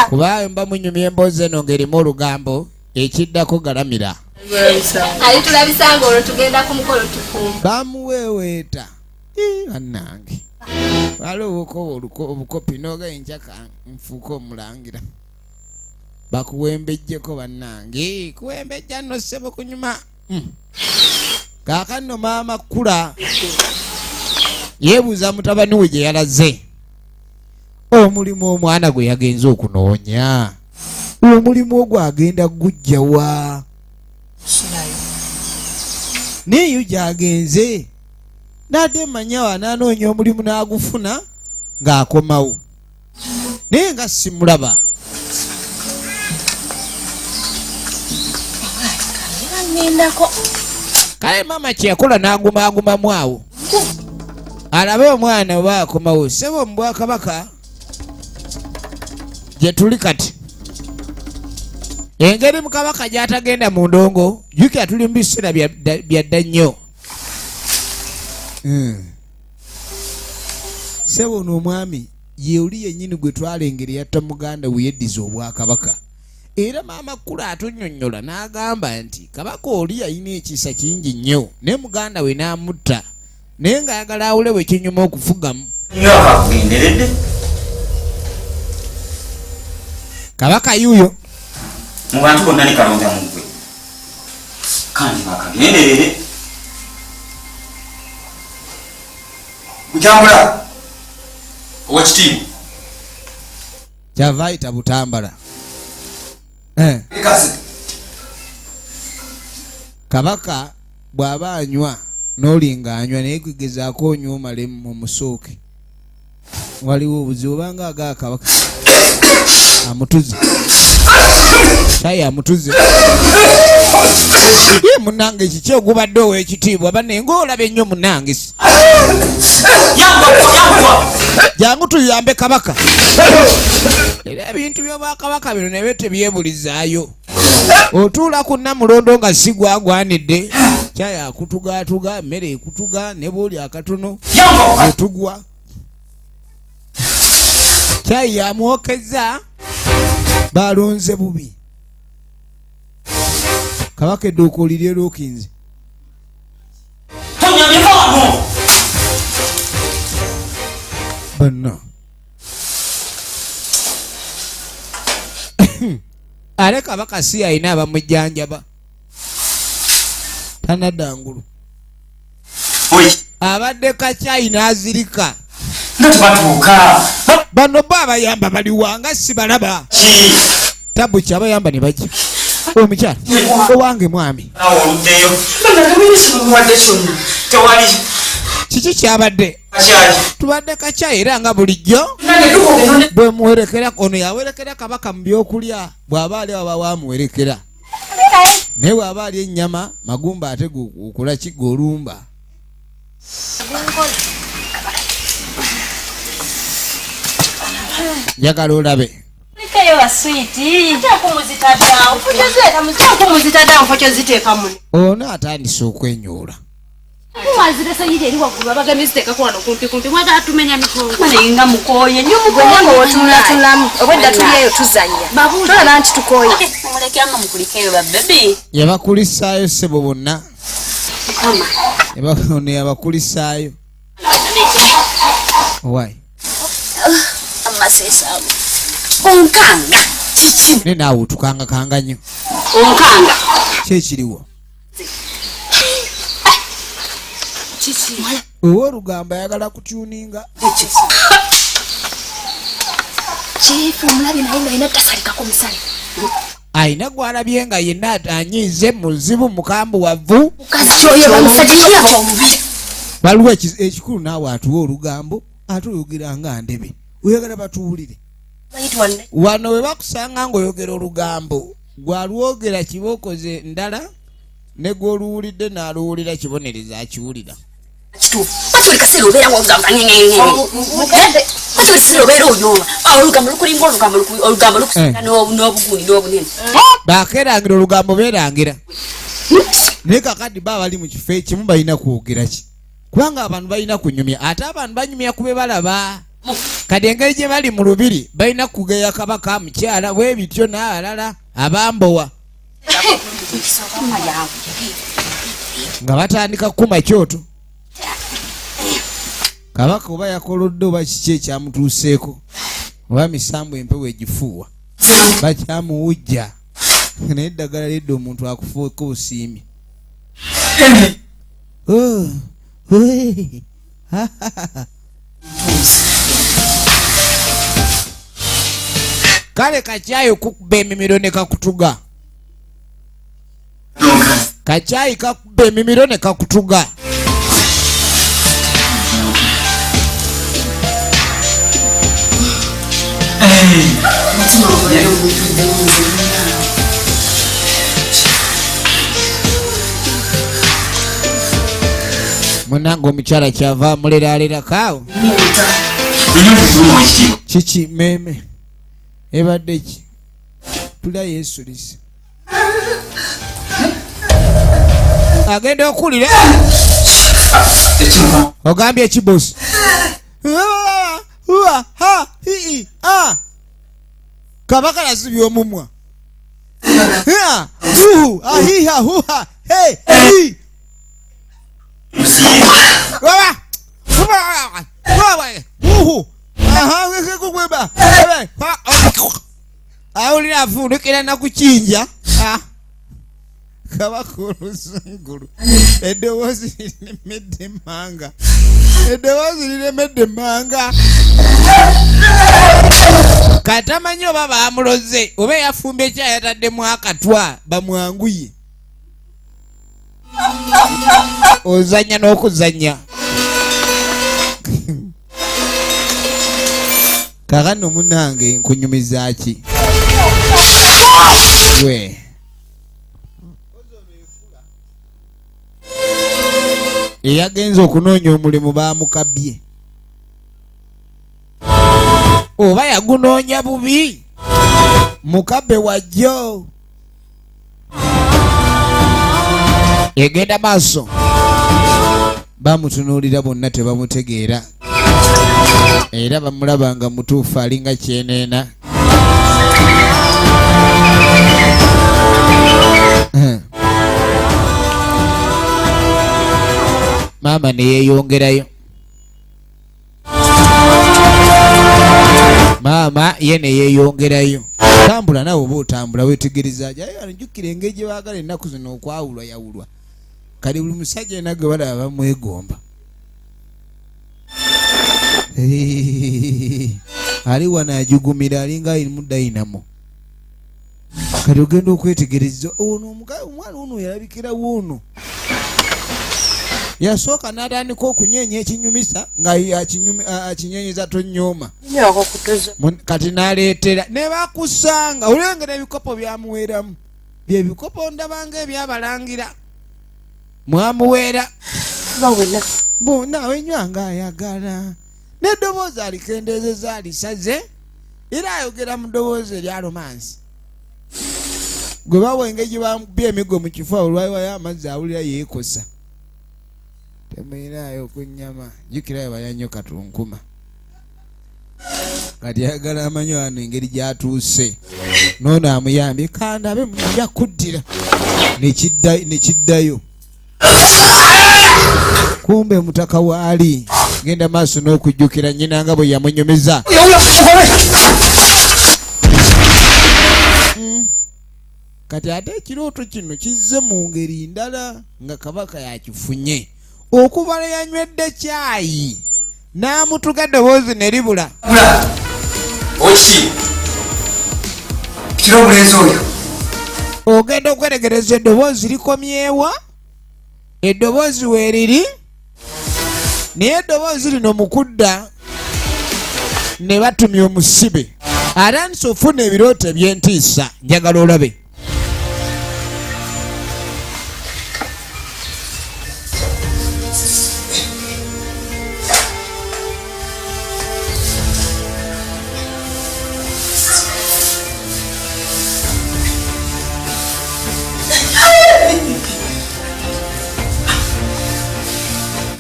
Kuba mba munyumya emboozi eno ng'erimu olugambo ekiddako galamira. Alitulabisa ng'olwo tugenda ku mukolo tukumba. Bamuweeweeta. Bannange. Waliwo obukopi n'oga enjaka nfuuke omulangira. Bakuwembejjeko bannange. Kuwembejja nno ssebo kunyuma. Kaakano maama Kula yeebuuza mutabani we gye yalaze. Omulimu omwana gwe yagenze okunoonya. Omulimu ogwo agenda gujja wa? Naye yo gy'agenze. N'adde manya ananoonya omulimu n'agufuna ng'akomawo. Naye nga simulaba. Kale maama kye yakola n'agumaagumamu awo. Alabe omwana oba akomawo. Ssebo mu bwakabaka gye tuli kati. Engeri mukabaka gy'atagenda mu ndongo, jjukira tuli mu biseera bya dda nnyo. Ssebo ono omwami ye oli yennyini gwe twalengera eyatta muganda we yeddiza obwakabaka. Era maama Kula atunnyonnyola n'agamba nti kabaka oli yalina ekisa kingi nnyo naye muganda we n'amutta naye ng'ayagala awule bwe kinyuma okufugamu. Kabaka yuuyo. Mu bantu bonna ne kalonda mu ggwe. Kandi bakagenderere. Mujambula. Owekitiibwa. Kyava ayita Butambala. Kabaka bw'aba anywa n'olinga anywa naye kugezaako onywa omale mu musooke. Waliwo obuzibu obanga aga kabaka amutuze kyayi amutuze ye munange kiki ogubadde ow'ekitiibwa bane ng'olaba ennyo munange jangu tuyambe kabaka era ebintu by'obwakabaka bino nabyo tebyebulizaayo otuula ku namulondo nga si gwagwanidde kyayi akutugatuga emmere ekutuga ne bwoli akatono otugwa kyayi yamwokeza balonze bubi kabaka edduuka olirye lwokinze banna ale kabaka si alina abamujjanjaba tanadda ngulu abadde kakyayi n'azirika bano bo abayamba baliwanga sibalaba tabu kyabayamba ne bajja omukyala owange mwami kiki kyabadde tubadde kakyayi era nga bulijjo bwe muwerekera ono yawerekera kabaka mu byokulya bw'aba ali aba wamuwerekera naye bw'aba ali ennyama magumba ate okola ki golumba njagala olabe ono atandise okwenyoola Yabakulisaayo ssebo bonna ono yabakulisaayo owai Onkanga kiki? Naye naawe otukangakanga nnyo. Onkanga ki ekiriwo? Owoolugamba ayagala kutyuninga. Kiifu omulabye naye nga yina tasalikako musale. Alina gw'alabye nga yenna anyiize muzibu mukambuwavu. Waliwo ekikulu naawe atuwa olugambo ate oyogera nga ndebe. Oyagala batuwulire. Wano we bakusanga ng'oyogera olugambo gwalwogera kibokoze ndala ne gw'oluwulidde n'aluwulira kibonereza akiwulira. Kituufu. Bati buli kaseera obeera ng'olugamba Bati buli kaseera obeera oyoola. Olugambo lukulinga olugambo olugambo lukusinga n'obugundi n'obunene. Bakeerangira olugambo beerangira. Naye kakati ba bali mu kifo ekimu balina kwogera ki? Kubanga abantu balina kunyumya ate abantu banyumya ku be balaba. Kati engeri gye bali mu lubiri balina kugeya kabaka mukyala bwe bityo n'abalala abambowa. Nga batandika kukuma kyoto. Kabaka oba yakolodde oba kiki ekyamutuuseeko oba misambu empewo egifuuwa bakyamuwujja naye eddagala lidda omuntu akufuuka obusiimi. Kale kakyayi kukuba emimiro ne kakutuga. Kakyayi kakuba emimiro ne kakutuga. Munange omukyala kyava amuleraalerako awo. Kiki meeme ebadde ki? Tula yeesulise. Agenda okuwulira. Ogambye ki bosi? Kabaka yazibye omumwa. Awulira afuulukira na kukinja. Kabaka oluzungulu eddoboozi liremedde emmanga, eddoboozi liremedde emmanga. Katamanyi oba baamuloze oba eyafumbye ekyayataddemu akatwa bamwanguye. Ozanya n'okuzanya. Kakano munange nkunyumiza ki we eyagenze okunoonya omulimu bamukabbye oba yagunoonya bubi mukabbe wajjo egenda maaso bamutunuulira bonna tebamutegeera era bamulaba nga mutuufu alinga kyeneena. Maama neyeyongerayo, maama ye neyeyongerayo. Tambula nawe oba otambula wetegereza jukira engeri gye baagala ennaku zino okwawulwa yawulwa. Kati buli musajja yena gwe balaba bamwegomba. Ali wano ajugumira alinga alimu dayinamo. Kati ogenda okwetegereza ono omwana ono yalabikirawo ono yasooka n'atandika okunyeenya ekinyumisa nga akinyenyeza tonyooma. Kati n'aleetera ne bakusanga olwengera ebikopo byamuweeramu byebikopo ndabanga ebyabalangira mwamuweera bonna enywa nga ayagala n'eddoboozi alikendeezeza alisaze era ayogera mu ddoboozi erya romansi. Gwe bawa engeri gye bamukubye emiggo mu kifo olwayiwayo amazzi awulira yeekosa. Temuyinaayo ku nnyama jjukirayo balya nnyo katunkuma. Kati ayagala amanyi wano engeri gy'atuuse n'ono amuyambye kandabe nja kuddira ne kiddayo kumbe mutaka waali genda maaso n'okujjukira nnyina nga bwe yamunyumiza. Kati ate ekirooto kino kizze mu ngeri ndala nga kabaka yakifunye okuva lwe yanywedde kyayi n'amutuga eddoboozi ne libula. Owekitiibwa, kira omulenzi oyo. Ogenda okweregereza eddoboozi likomyewa, eddoboozi weeriri, naye eddoboozi lino mu kudda ne batumya omusibe atandise ofuna ebirooto eby'entiisa. Njagala olabe.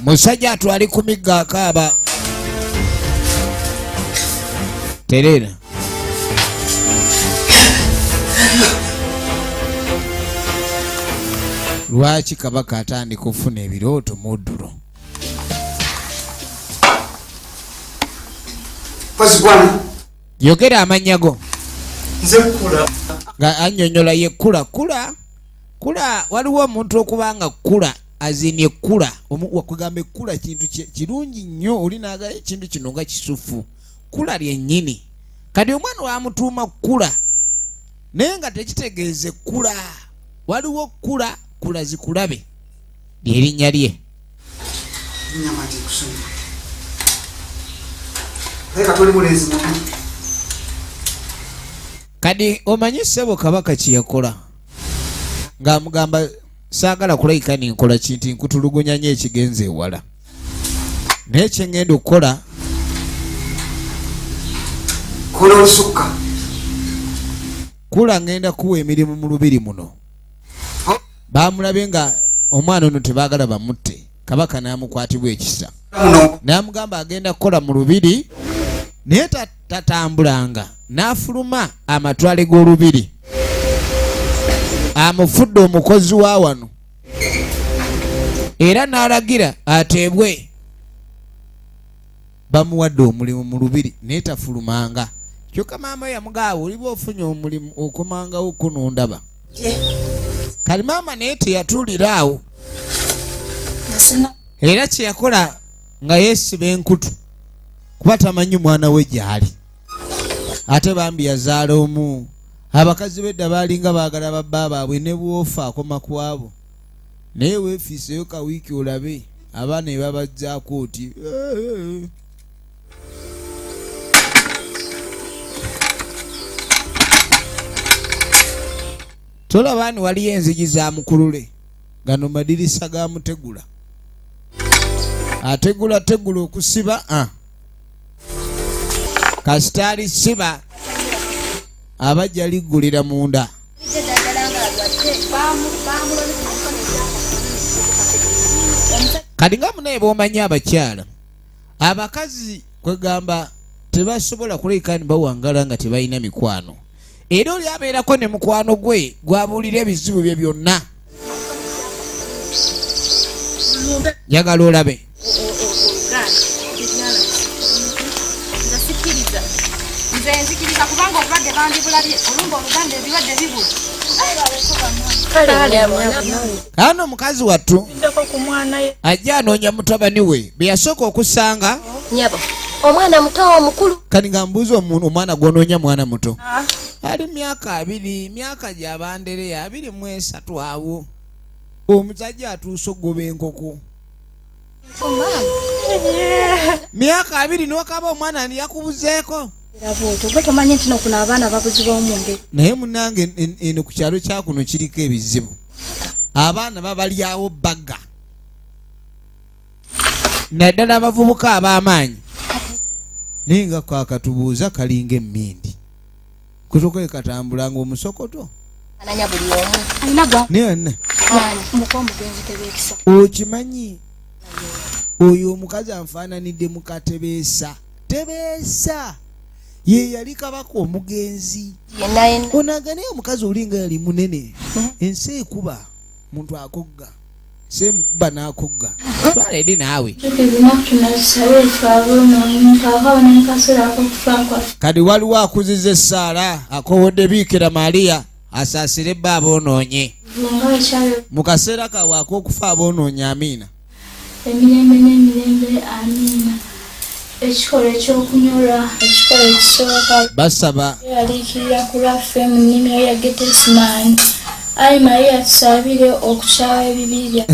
Musajja atwali ku migga akaaba tereera. Lwaki kabaka atandika okufuna ebirooto muddulo? Mpozzi gwani? Yogera amannya go. Nze Kula. Nga annyonnyola ye Kula. Kula, Kula, waliwo omuntu okuba nga Kula azinie Kula. Wakugamba ekkula kintu kirungi nnyo, oli naagayo ekintu kino nga kisufu, kula lyennyini. Kati omwana wamutuuma Kula naye nga tekitegeeza ekkula. Waliwo Kula, Kula zikulabe lyerinnya lye. Nyama nti kusonyiwa, naye kati oli mulenzi mubi. Kati omanyi ssebo kabaka kyeyakola ng'amugamba saagala kulayika ninkola kinti nkutulugunya nnyo ekigenza ewala, naye kyeŋŋenda okukola Kola olusukka. Kula ŋŋenda kuwa emirimu mu lubiri muno. Baamulabye nga omwana ono tebaagala bamutte, kabaka n'amukwatibwa ekisa Muno. N'amugamba agenda kukola mu lubiri naye tatambulanga n'afuluma amatwale g'olubiri. Amufudde omukozi wa wano era n'alagira ateebwe. Bamuwadde omulimu mu lubiri naye tafulumanga. Kyokka maama we yamugamba oliba ofunye omulimu okomangawo kunondaba. Kali maama naye teyatuulira awo, era kyeyakola nga yeesiba enkutu kuba tamanyi mwana we gyali. Ate bambi yazaala omu. Abakazi b'edda baalinga baagala babba baabwe ne bwofa akoma ku abo, naye weefiiseyo ka wiiki olabe abaana bye babazzaako oti Tolaba ni waliyo enzigi za mukulule, gano madirisa ga mutegula, ategula tegula okusiba ah. Kasita alisiba abajja liggulira munda. Kati nga munaye bwomanyi abakyala abakazi kwegamba tebasobola kulabika ni bawangala nga tebalina mikwano, era oli abeerako ne mukwano gwe gwabuulira ebizibu bye byonna. Njagala olabe Nze nzikiriza kubanga obulwadde bandibulabye olumba oluganda ebirwadde bibula. Kaano omukazi wattu ajja anoonya mutabani we be yasooka okusanga. Nyabo, omwana muto omukulu. Kati nga mbuuza omwana gw'onoonya mwana muto ali myaka 20, myaka gya bandereya 23 awo. Omusajja atuuse okugoba enkoko. Myaka 20 n'okaba omwana ndi yakubuzeeko. Gwe tomanyi nti no kuno abaana babuzibwawo mu ngeri. Naye munnange eno ku kyalo kya kuno kiriko ebizibu, abaana babalyawo bagga, naddala abavubuka ab'amaanyi. Naye nga kakatubuuza kalinga emmindi kutokoye katambula ng'omusokoto. Ananya buli omu. Alina gwa Naye nne muka omugenzi Tebeekisa. Okimanyi oyo omukazi anfaananidde mukatebeesa. Tebeesa ye yali kabaka omugenzi. Yenna yenna. Onaga naye omukazi oli nga yali munene. Ensi ekuba muntu akogga semukuba n'akogga twala eri naawe. Ennaku tunazisabe ffe aboonoonyi kaakano ne mu kaseera ak'okufa kwaffe. Kati waliwo akuziza essaala akowodde Biikira Mariya asaasire bba aboonoonye nga ekyalo mu kaseera kaabwe ak'okufa aboonoonye. Amiina. Emirembe n'emirembe, amiina. Ekikolwa ekyokunyolwa, ekikolwa ekisooka, Basaba. Yeraliikirira ku lwaffe mu nnimiro ya Getesimaani. Ayi Mariya, tusabire okukyawa ebibi bya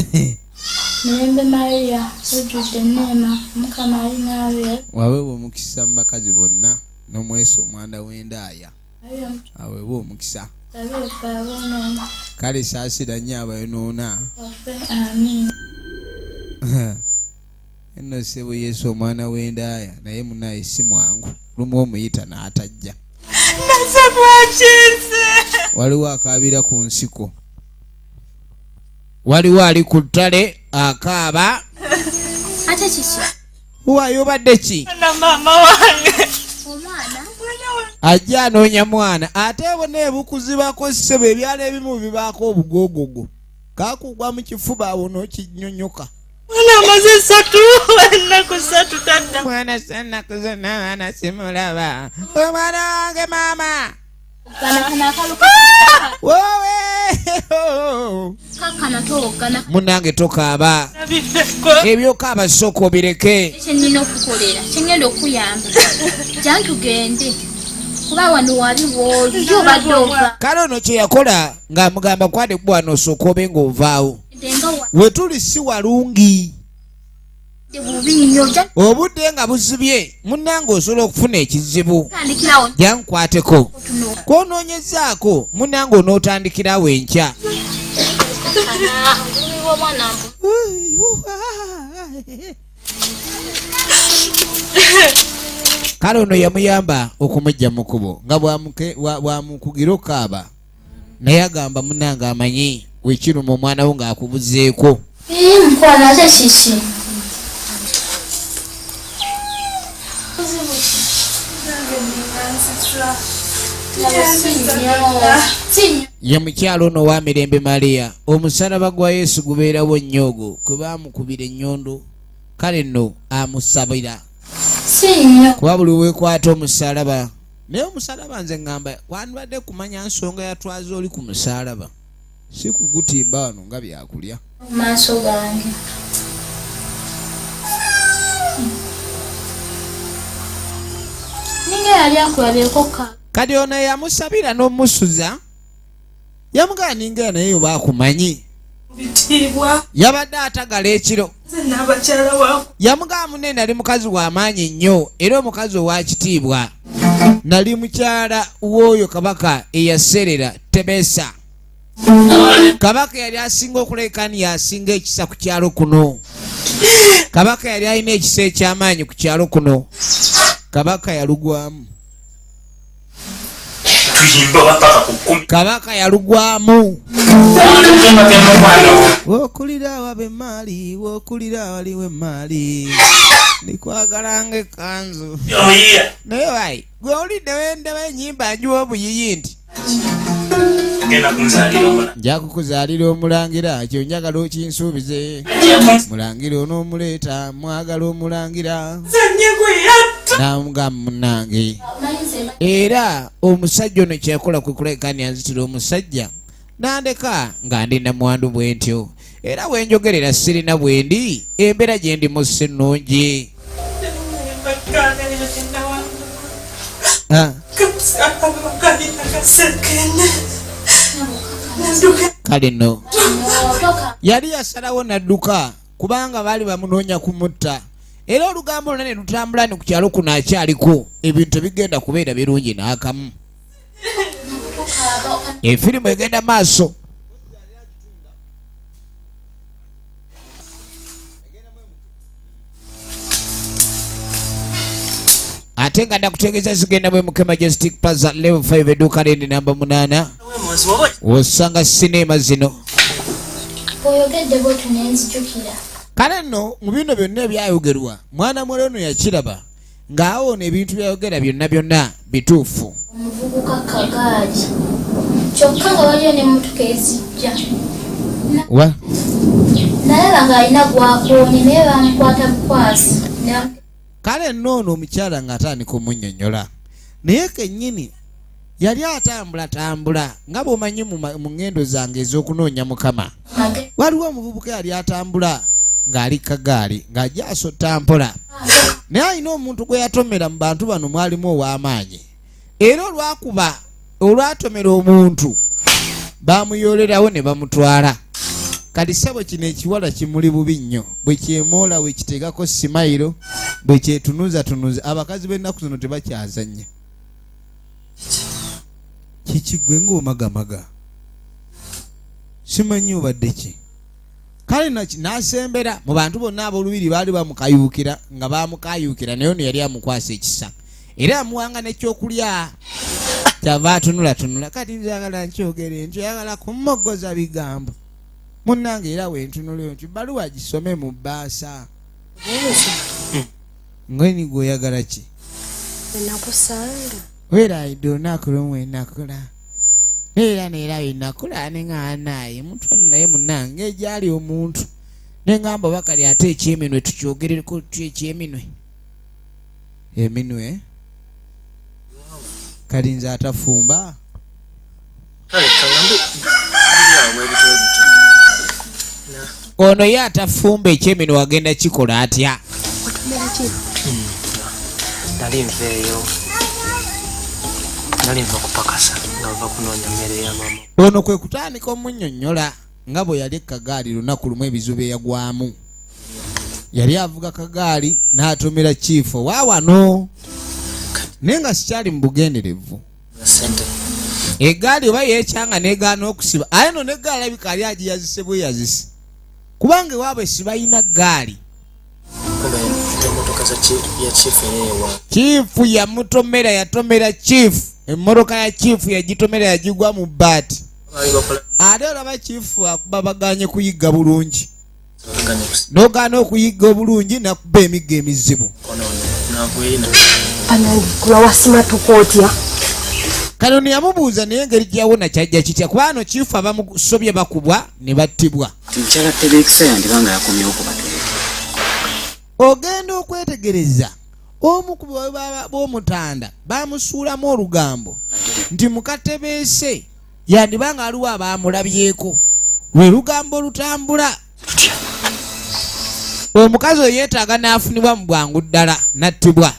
mirembe. Mariya ojjudde enneema, Mukama ali naawe. Waweebwa omukisa mu bakazi bonna, n'omwesa omwana w'endaaya Mariya, aweebwa omukisa. Tusabire ffe aboonoonyi Kale saasira nnyo abayonoona waffe, amiina. Nno ssebo Yesu omwana w'endaaya, naye munaye si mwangu, lumu omuyita n'atajja. Waliwo akaabira ku nsiko, waliwo ali ku ttale akaaba. Ate kiki? Waayo obadde ki? Na maama wange. Omwana. Ajja anoonya mwana, ate bona ebukuzibako ssebo. Ebyalo ebimu bibaako obugogogo, kakugwa mu kifuba awo n'okinyonyoka. Mwana amaze 3 ennaku 3 tadda. Mwana ennaku zonna mwana simulaba, omwana wange maama. Kana akaluka. Wowe. Kakkana, towoggana. Munange tokaaba. Nabiddeko. Ebyokaaba sooka obireke. Kyenina okukolera, kyengenda okuyamba, jantugende kuba wano wabi wooli obadde ova. Kale ono kye yakola ng'amugamba kwade bwana osooka obe ng'ovaawo Denga wa wetuli si walungi. Bubi nnyo ojja Obudde nga buzibye, munnange osobola okufuna ekizibu. Tandikirawo. Jankwateko. Tuno. Kwonoonyezaako munnange onootandikirawo enkya. Kana obulumi bw'omwana mbu. Kale ono yamuyamba okumujja mu kkubo nga bwamukugira okaaba, naye agamba munnange amanyi wekiruma omwana wo ng'akubuzeeko. Ee, mukwano, ate kiki? Nange ninga. Si. Ye mukyalo ono wa Mirembe Mariya, omusalaba gwa Yesu gubeerawo nnyo ogwo kwe baamukubira ennyondo. Kale nno amusabira. Si nnyo. Kuba buli weekwata omusalaba, naye omusalaba nze ŋŋamba wandibadde kumanya nsonga yatwaza oli ku musalaba. Si kugutimba wano nga byakulya. Mu maaso gange. Ninga yali akulabyeko ka. Kati ono yamusabira n'omusuza yamugamba ninga naye oba akumanyi. Bitiibwa. Yabadde atagala ekiro. Nze n'abakyala wa. Yamugamba munne nali mukazi wa maanyi nnyo era omukazi owa kitiibwa. Nali mukyala w'oyo kabaka eyaseerera Tebesa. Kabaka yali asinga okulabika ni yasinga ekisa ku kyalo kuno. Kabaka yali alina ekisa eky'amaanyi ku kyalo kuno. Kabaka yalugwamu. Kabaka yalugwamu. Wokulira awaba emaali, wokulira awaliwo emaali. Ndikwagala ng'ekkanzu. Naye wayi, gwe owulidde wendaba ennyimba njiwa obuyiyi nti nja kukuzaalira omulangira kyo njagala okinsuubize mulangira onoomuleeta mwagala omulangira namugamba munange era omusajja ono kyeyakola kwe kulabika ni anzitira omusajja nandeka nga ndi namwandu bwentyo era wenjogerera sirina bwendi embeera gyendimu si nnungi. Kale nno yali yasalawo nadduka kubanga baali bamunoonya kumutta era olugambo lwonna ne lutambula ni ku kyalo kuno akyaliko ebintu tebigenda kubeera birungi n'akamu. Efirimu egenda maaso. Ate nga nakutegeeza zigenda bwe Muke Majestic Plaza level 5 edduuka lindi namba 8 osanga sineema zino. Oyogedde bwotyo ne nzijukira. Kale nno mu bino byonna ebyayogerwa mwana muwala ono yakiraba ng'awo ono ebintu byayogera byonna byonna bituufu. Omuvubuka kagaali kyokka nga waliyo n'emmotoka ezijja. Wa? Nalaba ng'alina gw'akoonye naye baamukwata bukwasi. Kale nno ono omukyala ng'atandika omunnyonnyola naye kennyini yali atambulatambula nga bw'omanyi mu ŋŋendo zange ez'okunoonya Mukama. Waliwo omuvubuka yali atambula ng'ali kagaali ng'ajja asotta mpola naye alina omuntu gwe yatomera mu bantu bano mwalimu ow'amaanyi era olwakuba olwatomera omuntu bamuyoolerawo ne bamutwala. Kati ssebo kino ekiwala kimuli bubi nnyo bwe kyemoola we kiteekako simayiro bwe kyetunuzatunuza abakazi b'ennaku zino tebakyazannya. Kiki gwe ng'omagamaga simanyi obadde ki? Kale n'asembera mu bantu bonna ab'olubiri baali bamukayuukira nga bamukayuukira naye ono yali amukwasa ekisa era amuwanga n'ekyokulya kyava atunulatunula. Kati njagala nkyogere nti oyagala kummogoza bigambo munnange era wentunula nti bbaluwa gisome mu bbaasa. Ngweni gwe oyagala ki? Nakusanga. Weerayidde olunaku lumu enakula era neera byenakula ne nga naye muntu ono naye munnange egyali omuntu ne ngamba oba kali ate ekyeminwe tukyogereko tutya ekyeminwe eminwe kati nze atafumba. Ono ye atafumba ekyeminwe agenda kikola atya? Nali nveeyo, nali nva kupakasa nga nva kunoonya mmere ya maama. Ono kwe kutandika omunnyonnyola nga bwe yali ekagaali lunaku lumu ebizibu bye yagwamu. Yali avuga kagaali n'atomera kiifo wa wano naye nga sikyali mu bugenderevu. Eggaali oba yeekyanga n'egaana okusiba aye no n'eggaali alabika ali agiyazise bweyazise kubanga ewaabwe sibalina ggaali. Chiifu yamutomera yatomera chiifu emmotoka ya chiifu yagitomera yagigwa mu bbaati ate olaba chiifu akuba baganye kuyigga bulungi n'ogaana okuyigga obulungi nakuba emiggo emizibu. Kano ne yamubuuza naye engeri gye yawona kyajja kitya kuba ano chiifu abamusobye bakubwa ne battibwa. Mukyala Tebeekisa yandiba nga yakomyewo ku batuufu. Ogenda okwetegereza omu ku b'omutanda bamusuulamu olugambo nti mukatebeese Yandiba nga aliwo abaamulabyeko. Lwe lugambo olutambula. Omukazi oyo yeetaaga n'afunibwa mu bwangu ddala n'attibwa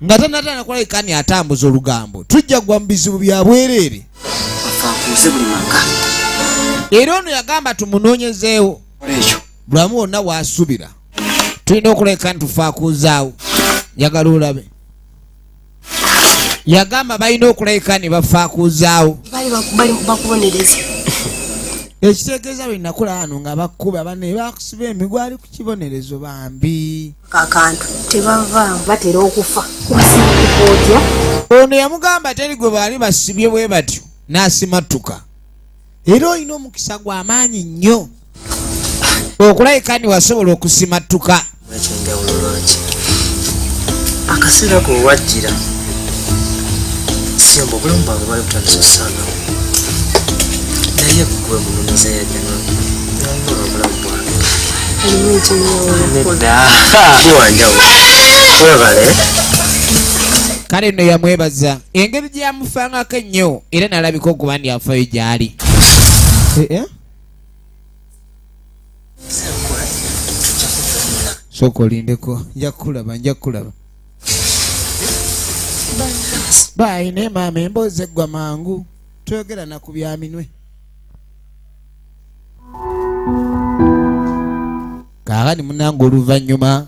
nga tanatana kulabika ni atambuza olugambo. Tujja kugwa mu bizibu bya bwereere. Era ono yagamba tumunoonyezeewo bulamu wonna bw'asubira. Tulina okulabika nti tufaakuuzaawo. Njagala olabe. Yagamba balina okulabika ne bafaakuuzaawo. Bakubonereza. Ekitegeeza bwe nakula wano nga bakkuba banne bakusiba emigwa ali ku kibonerezo bambi. Akantu tebavaamu batera okufa. Otya? Ono yamugamba teri gwe baali basibye bwe batyo n'asimattuka. Era olina omukisa gwa maanyi nnyo okulabika ni wasobola okusimattuka. Ekyenjawulo lwaki akaseera ko wajjira siyamba obulamu bwange bwali butandise osaanawo, naye gwe mununuza yajja nonona obulamu bwange. Nedda, wanjawulo, webale. Kale nno yamwebaza engeri gye yamufangako ennyo era n'alabika okuba nti afayo gy'ali. Sooka olindeko, nja kukulaba, nja kukulaba. Baayi naye maama emboozi eggwa mangu, toyogera na ku bya minwe. Kaakati munnange oluvannyuma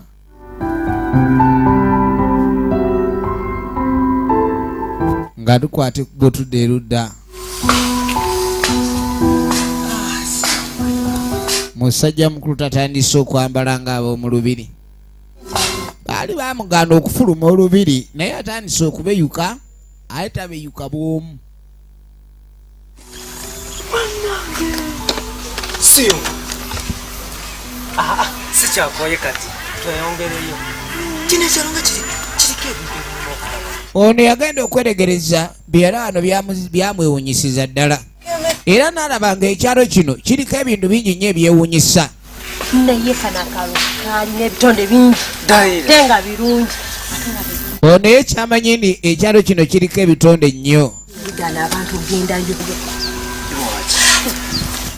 nga tukwata ekkubo tudda erudda. Musajja mukulu tatandise okwambala ng'ab'omu lubiri. Baali baamugaana okufuluma olubiri naye atandise okubeyuka, aye tabeyuka bw'omu. Siyo. Ah, ah, sikyakoye kati tweyongereyo. Kino ekyalo nga kiriko ebintu ebimu okulaba. Ono yagenda okweregereza bye yalaba wano byamwewunyisiza ddala era n'alaba ng'ekyalo kino kiriko ebintu bingi nnyo ebyewunyisa. Naye kano akalo kaalina ebitonde bingi ate nga birungi. Ono ye kyamanyi nti ekyalo kino kiriko ebitonde nnyo. Bigaana abantu okugendayo.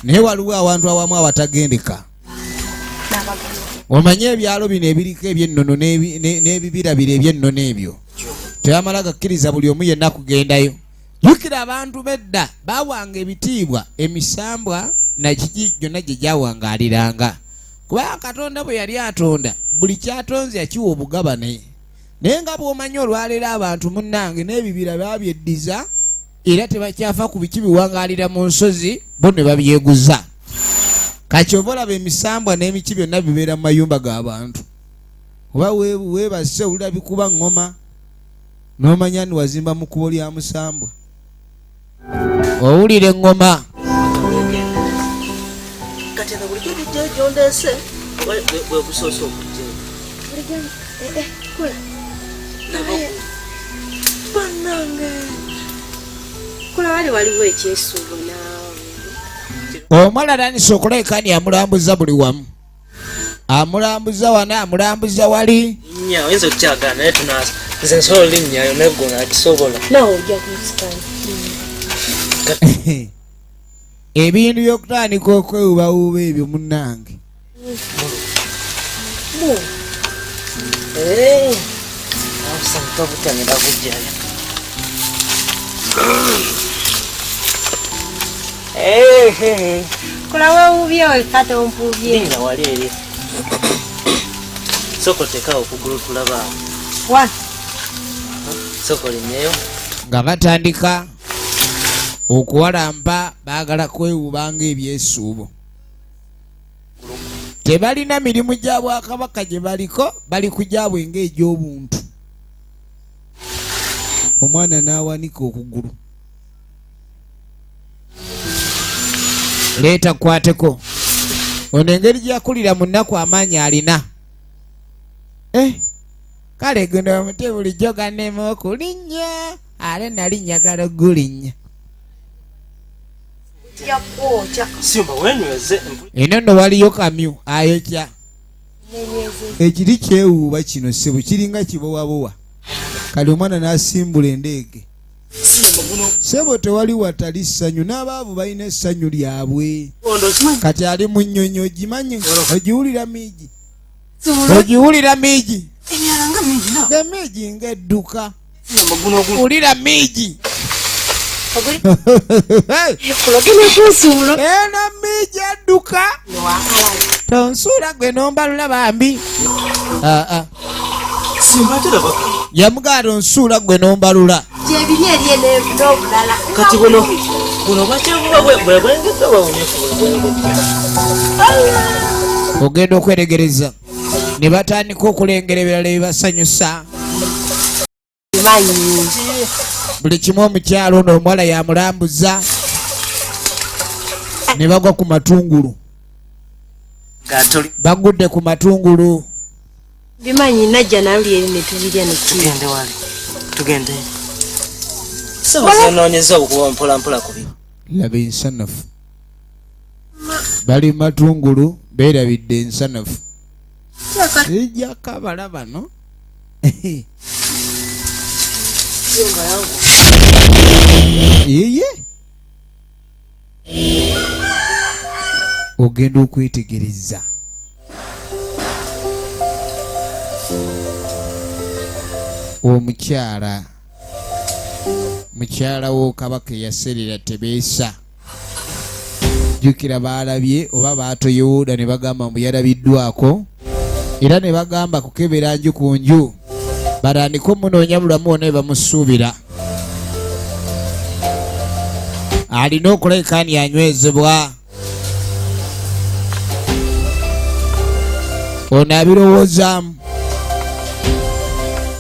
Naye waliwo awantu awamu awatagendeka. Omanye ebyalo bino ebiriko eby'ennono n'ebibirabira eby'ennono ebyo tebamala gakkiriza buli omu yenna kugendayo. Jjukira abantu b'edda baawanga ebitiibwa emisambwa na kiki gyonna gye gyawangaaliranga, kubanga Katonda bwe yali atonda buli ky'atonze yakiwa obugabane. Naye nga bw'omanyi olwaleero abantu munnange n'ebibira babyeddiza era tebakyafa ku biki biwangaalira mu nsozi, bo ne babyeguza. Kati ova olaba emisambwa n'emiki byonna bibeera mu mayumba g'abantu, oba weebase owulira bikuba ŋŋoma n'omanya nti wazimba mu kkubo lya musambwa. Owulira eŋŋoma. Kati eno bulijjo bijja gyondeese bwe gusoose okujja. Bannange kula wali waliwo ekyesuubo naawe. Omuwala atandise okulabika nti amulambuza buli wamu, amulambuza wano, amulambuza wali. Linnya oyinza okukyagala naye tunaasa nze nsobola olinnyayo naye gwe naakisobola. Naawe ojja kusikana. Ebintu by'okutandika okwewubawuba ebyo munnange. Kola wewubye wekka tompubye. Linnya wali eri. Sooka oteekawo okugulu tulaba awo. Wa? Sooka olinnyeyo. Nga batandika okuwalampa baagala kwewuba ng'ebyesuubo. Tebalina mirimu gya bwakabaka gye baliko, bali ku gyabwe ng'egy'obuntu. Omwana n'awanika okugulu. Leeta kwateko. Ono engeri gye yakulira mu nnaku amaanyi alina. Kale guno omuti bulijjo gannema okulinnya, ate nali njagala ogulinnya. Eno nno waliyo kamyu ayokya. Ekiri kyewuuba kino ssebo kiringa kibowabowa. Kale omwana n'asimbula endeege. Sebo tewali watali ssanyu, n'abaavu balina essanyu lyabwe. Kati ali mu nnyonyi ogimanyi, ogiwulira miigi, ogiwulira miigi, nga miigi ng'edduka, wulira miigi eno miigi adduka, tonsuula gwe nombalula bambi. Ah, ah. Yamugamba tonsuula gwe nombalula. Gyebiri eri n'obulala. Kati buno buno bwakyenvuba bwe bwengedde oba bumyufu bwe bwengedde? Ogenda okweregereza ne batandika okulengera ebirala ebibasanyusa. Buli kimu omukyalo ono omuwala yamulambuza ne bagwa ku matungulu. Bagudde ku matungulu. Bimanyi najja naluli eri ne tubirya ne tugende wali tugende sebo zenoonyeza okuba mpola mpola ku laba ensanafu bali matungulu beerabidde ensanafu ejja kabala bano yeye ogenda okwetegereza omukyala mukyala w'okabaka eyaserera tebeesa. Jjukira baalabye oba baatoyewuuda ne bagamba mbu yalabiddwako, era ne bagamba kukebera nju ku nju batandike omunoonya bulamu wonna bamusuubira. Alina okulabika ni anywezebwa. Ono abirowoozaamu.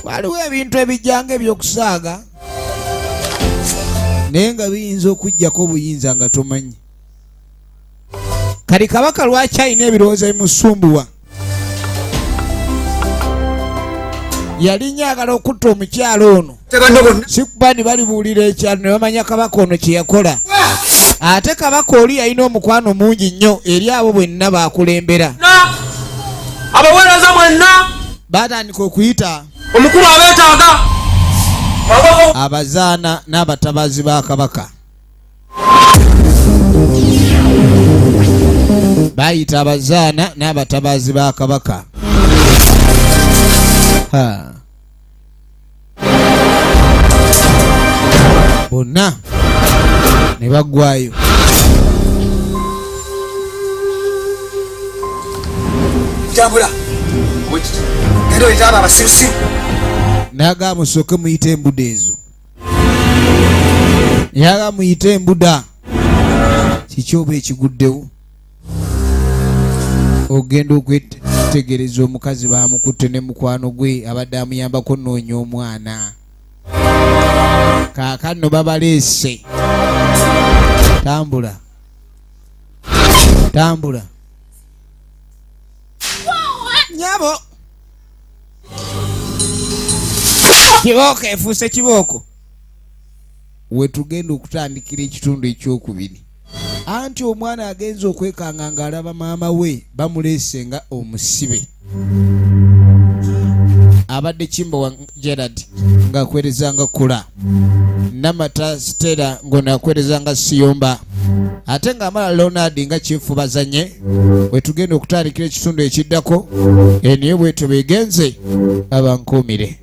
Waliwo ebintu ebijjanga ebyokusaaga naye nga biyinza okujjako obuyinza nga tomanyi. Kati kabaka lwaki alina ebirowoozo ebimusumbuwa? Yali nnyo agala okutta omukyalo ono, sikuba ni balibuulira ekyalo ne bamanya kabaka ono kye yakola. Ate kabaka oli yalina omukwano mungi nnyo eri abo bwenna bakulembera. Abaweereza mwenna batandika okuyita omukulu abeetaaga abazaana n'abatabazi ba kabaka. Bayita abazaana n'abatabazi ba kabaka. Ha. Bonna ne baggwayo. Tambula. Genda oyite abo abasirusiru. N'agamba musooke muyite embuda ezo. Yaga muyite embuda. Kiki oba ekiguddewo? Ogenda okwetegereza omukazi bamukutte ne mukwano gwe abadde amuyambako noonya omwana. Kaakano babaleese. Tambula. Tambula. Nyabo. Kibooko efuuse kibooko. Wetugenda okutandikira ekitundu ekyokubiri. Anti omwana agenze okwekanga ng'alaba maama we bamuleese nga omusibe. Abadde Kimbowa Gerard ng'akwereza nga Kula, Namata Stella ng'ono akwereza nga Siyomba, ate ng'amala Leonard nga Kyefubazanye. Wetugenda okutandikira ekitundu ekiddako, eniyo bwetyo begenze abankuumire.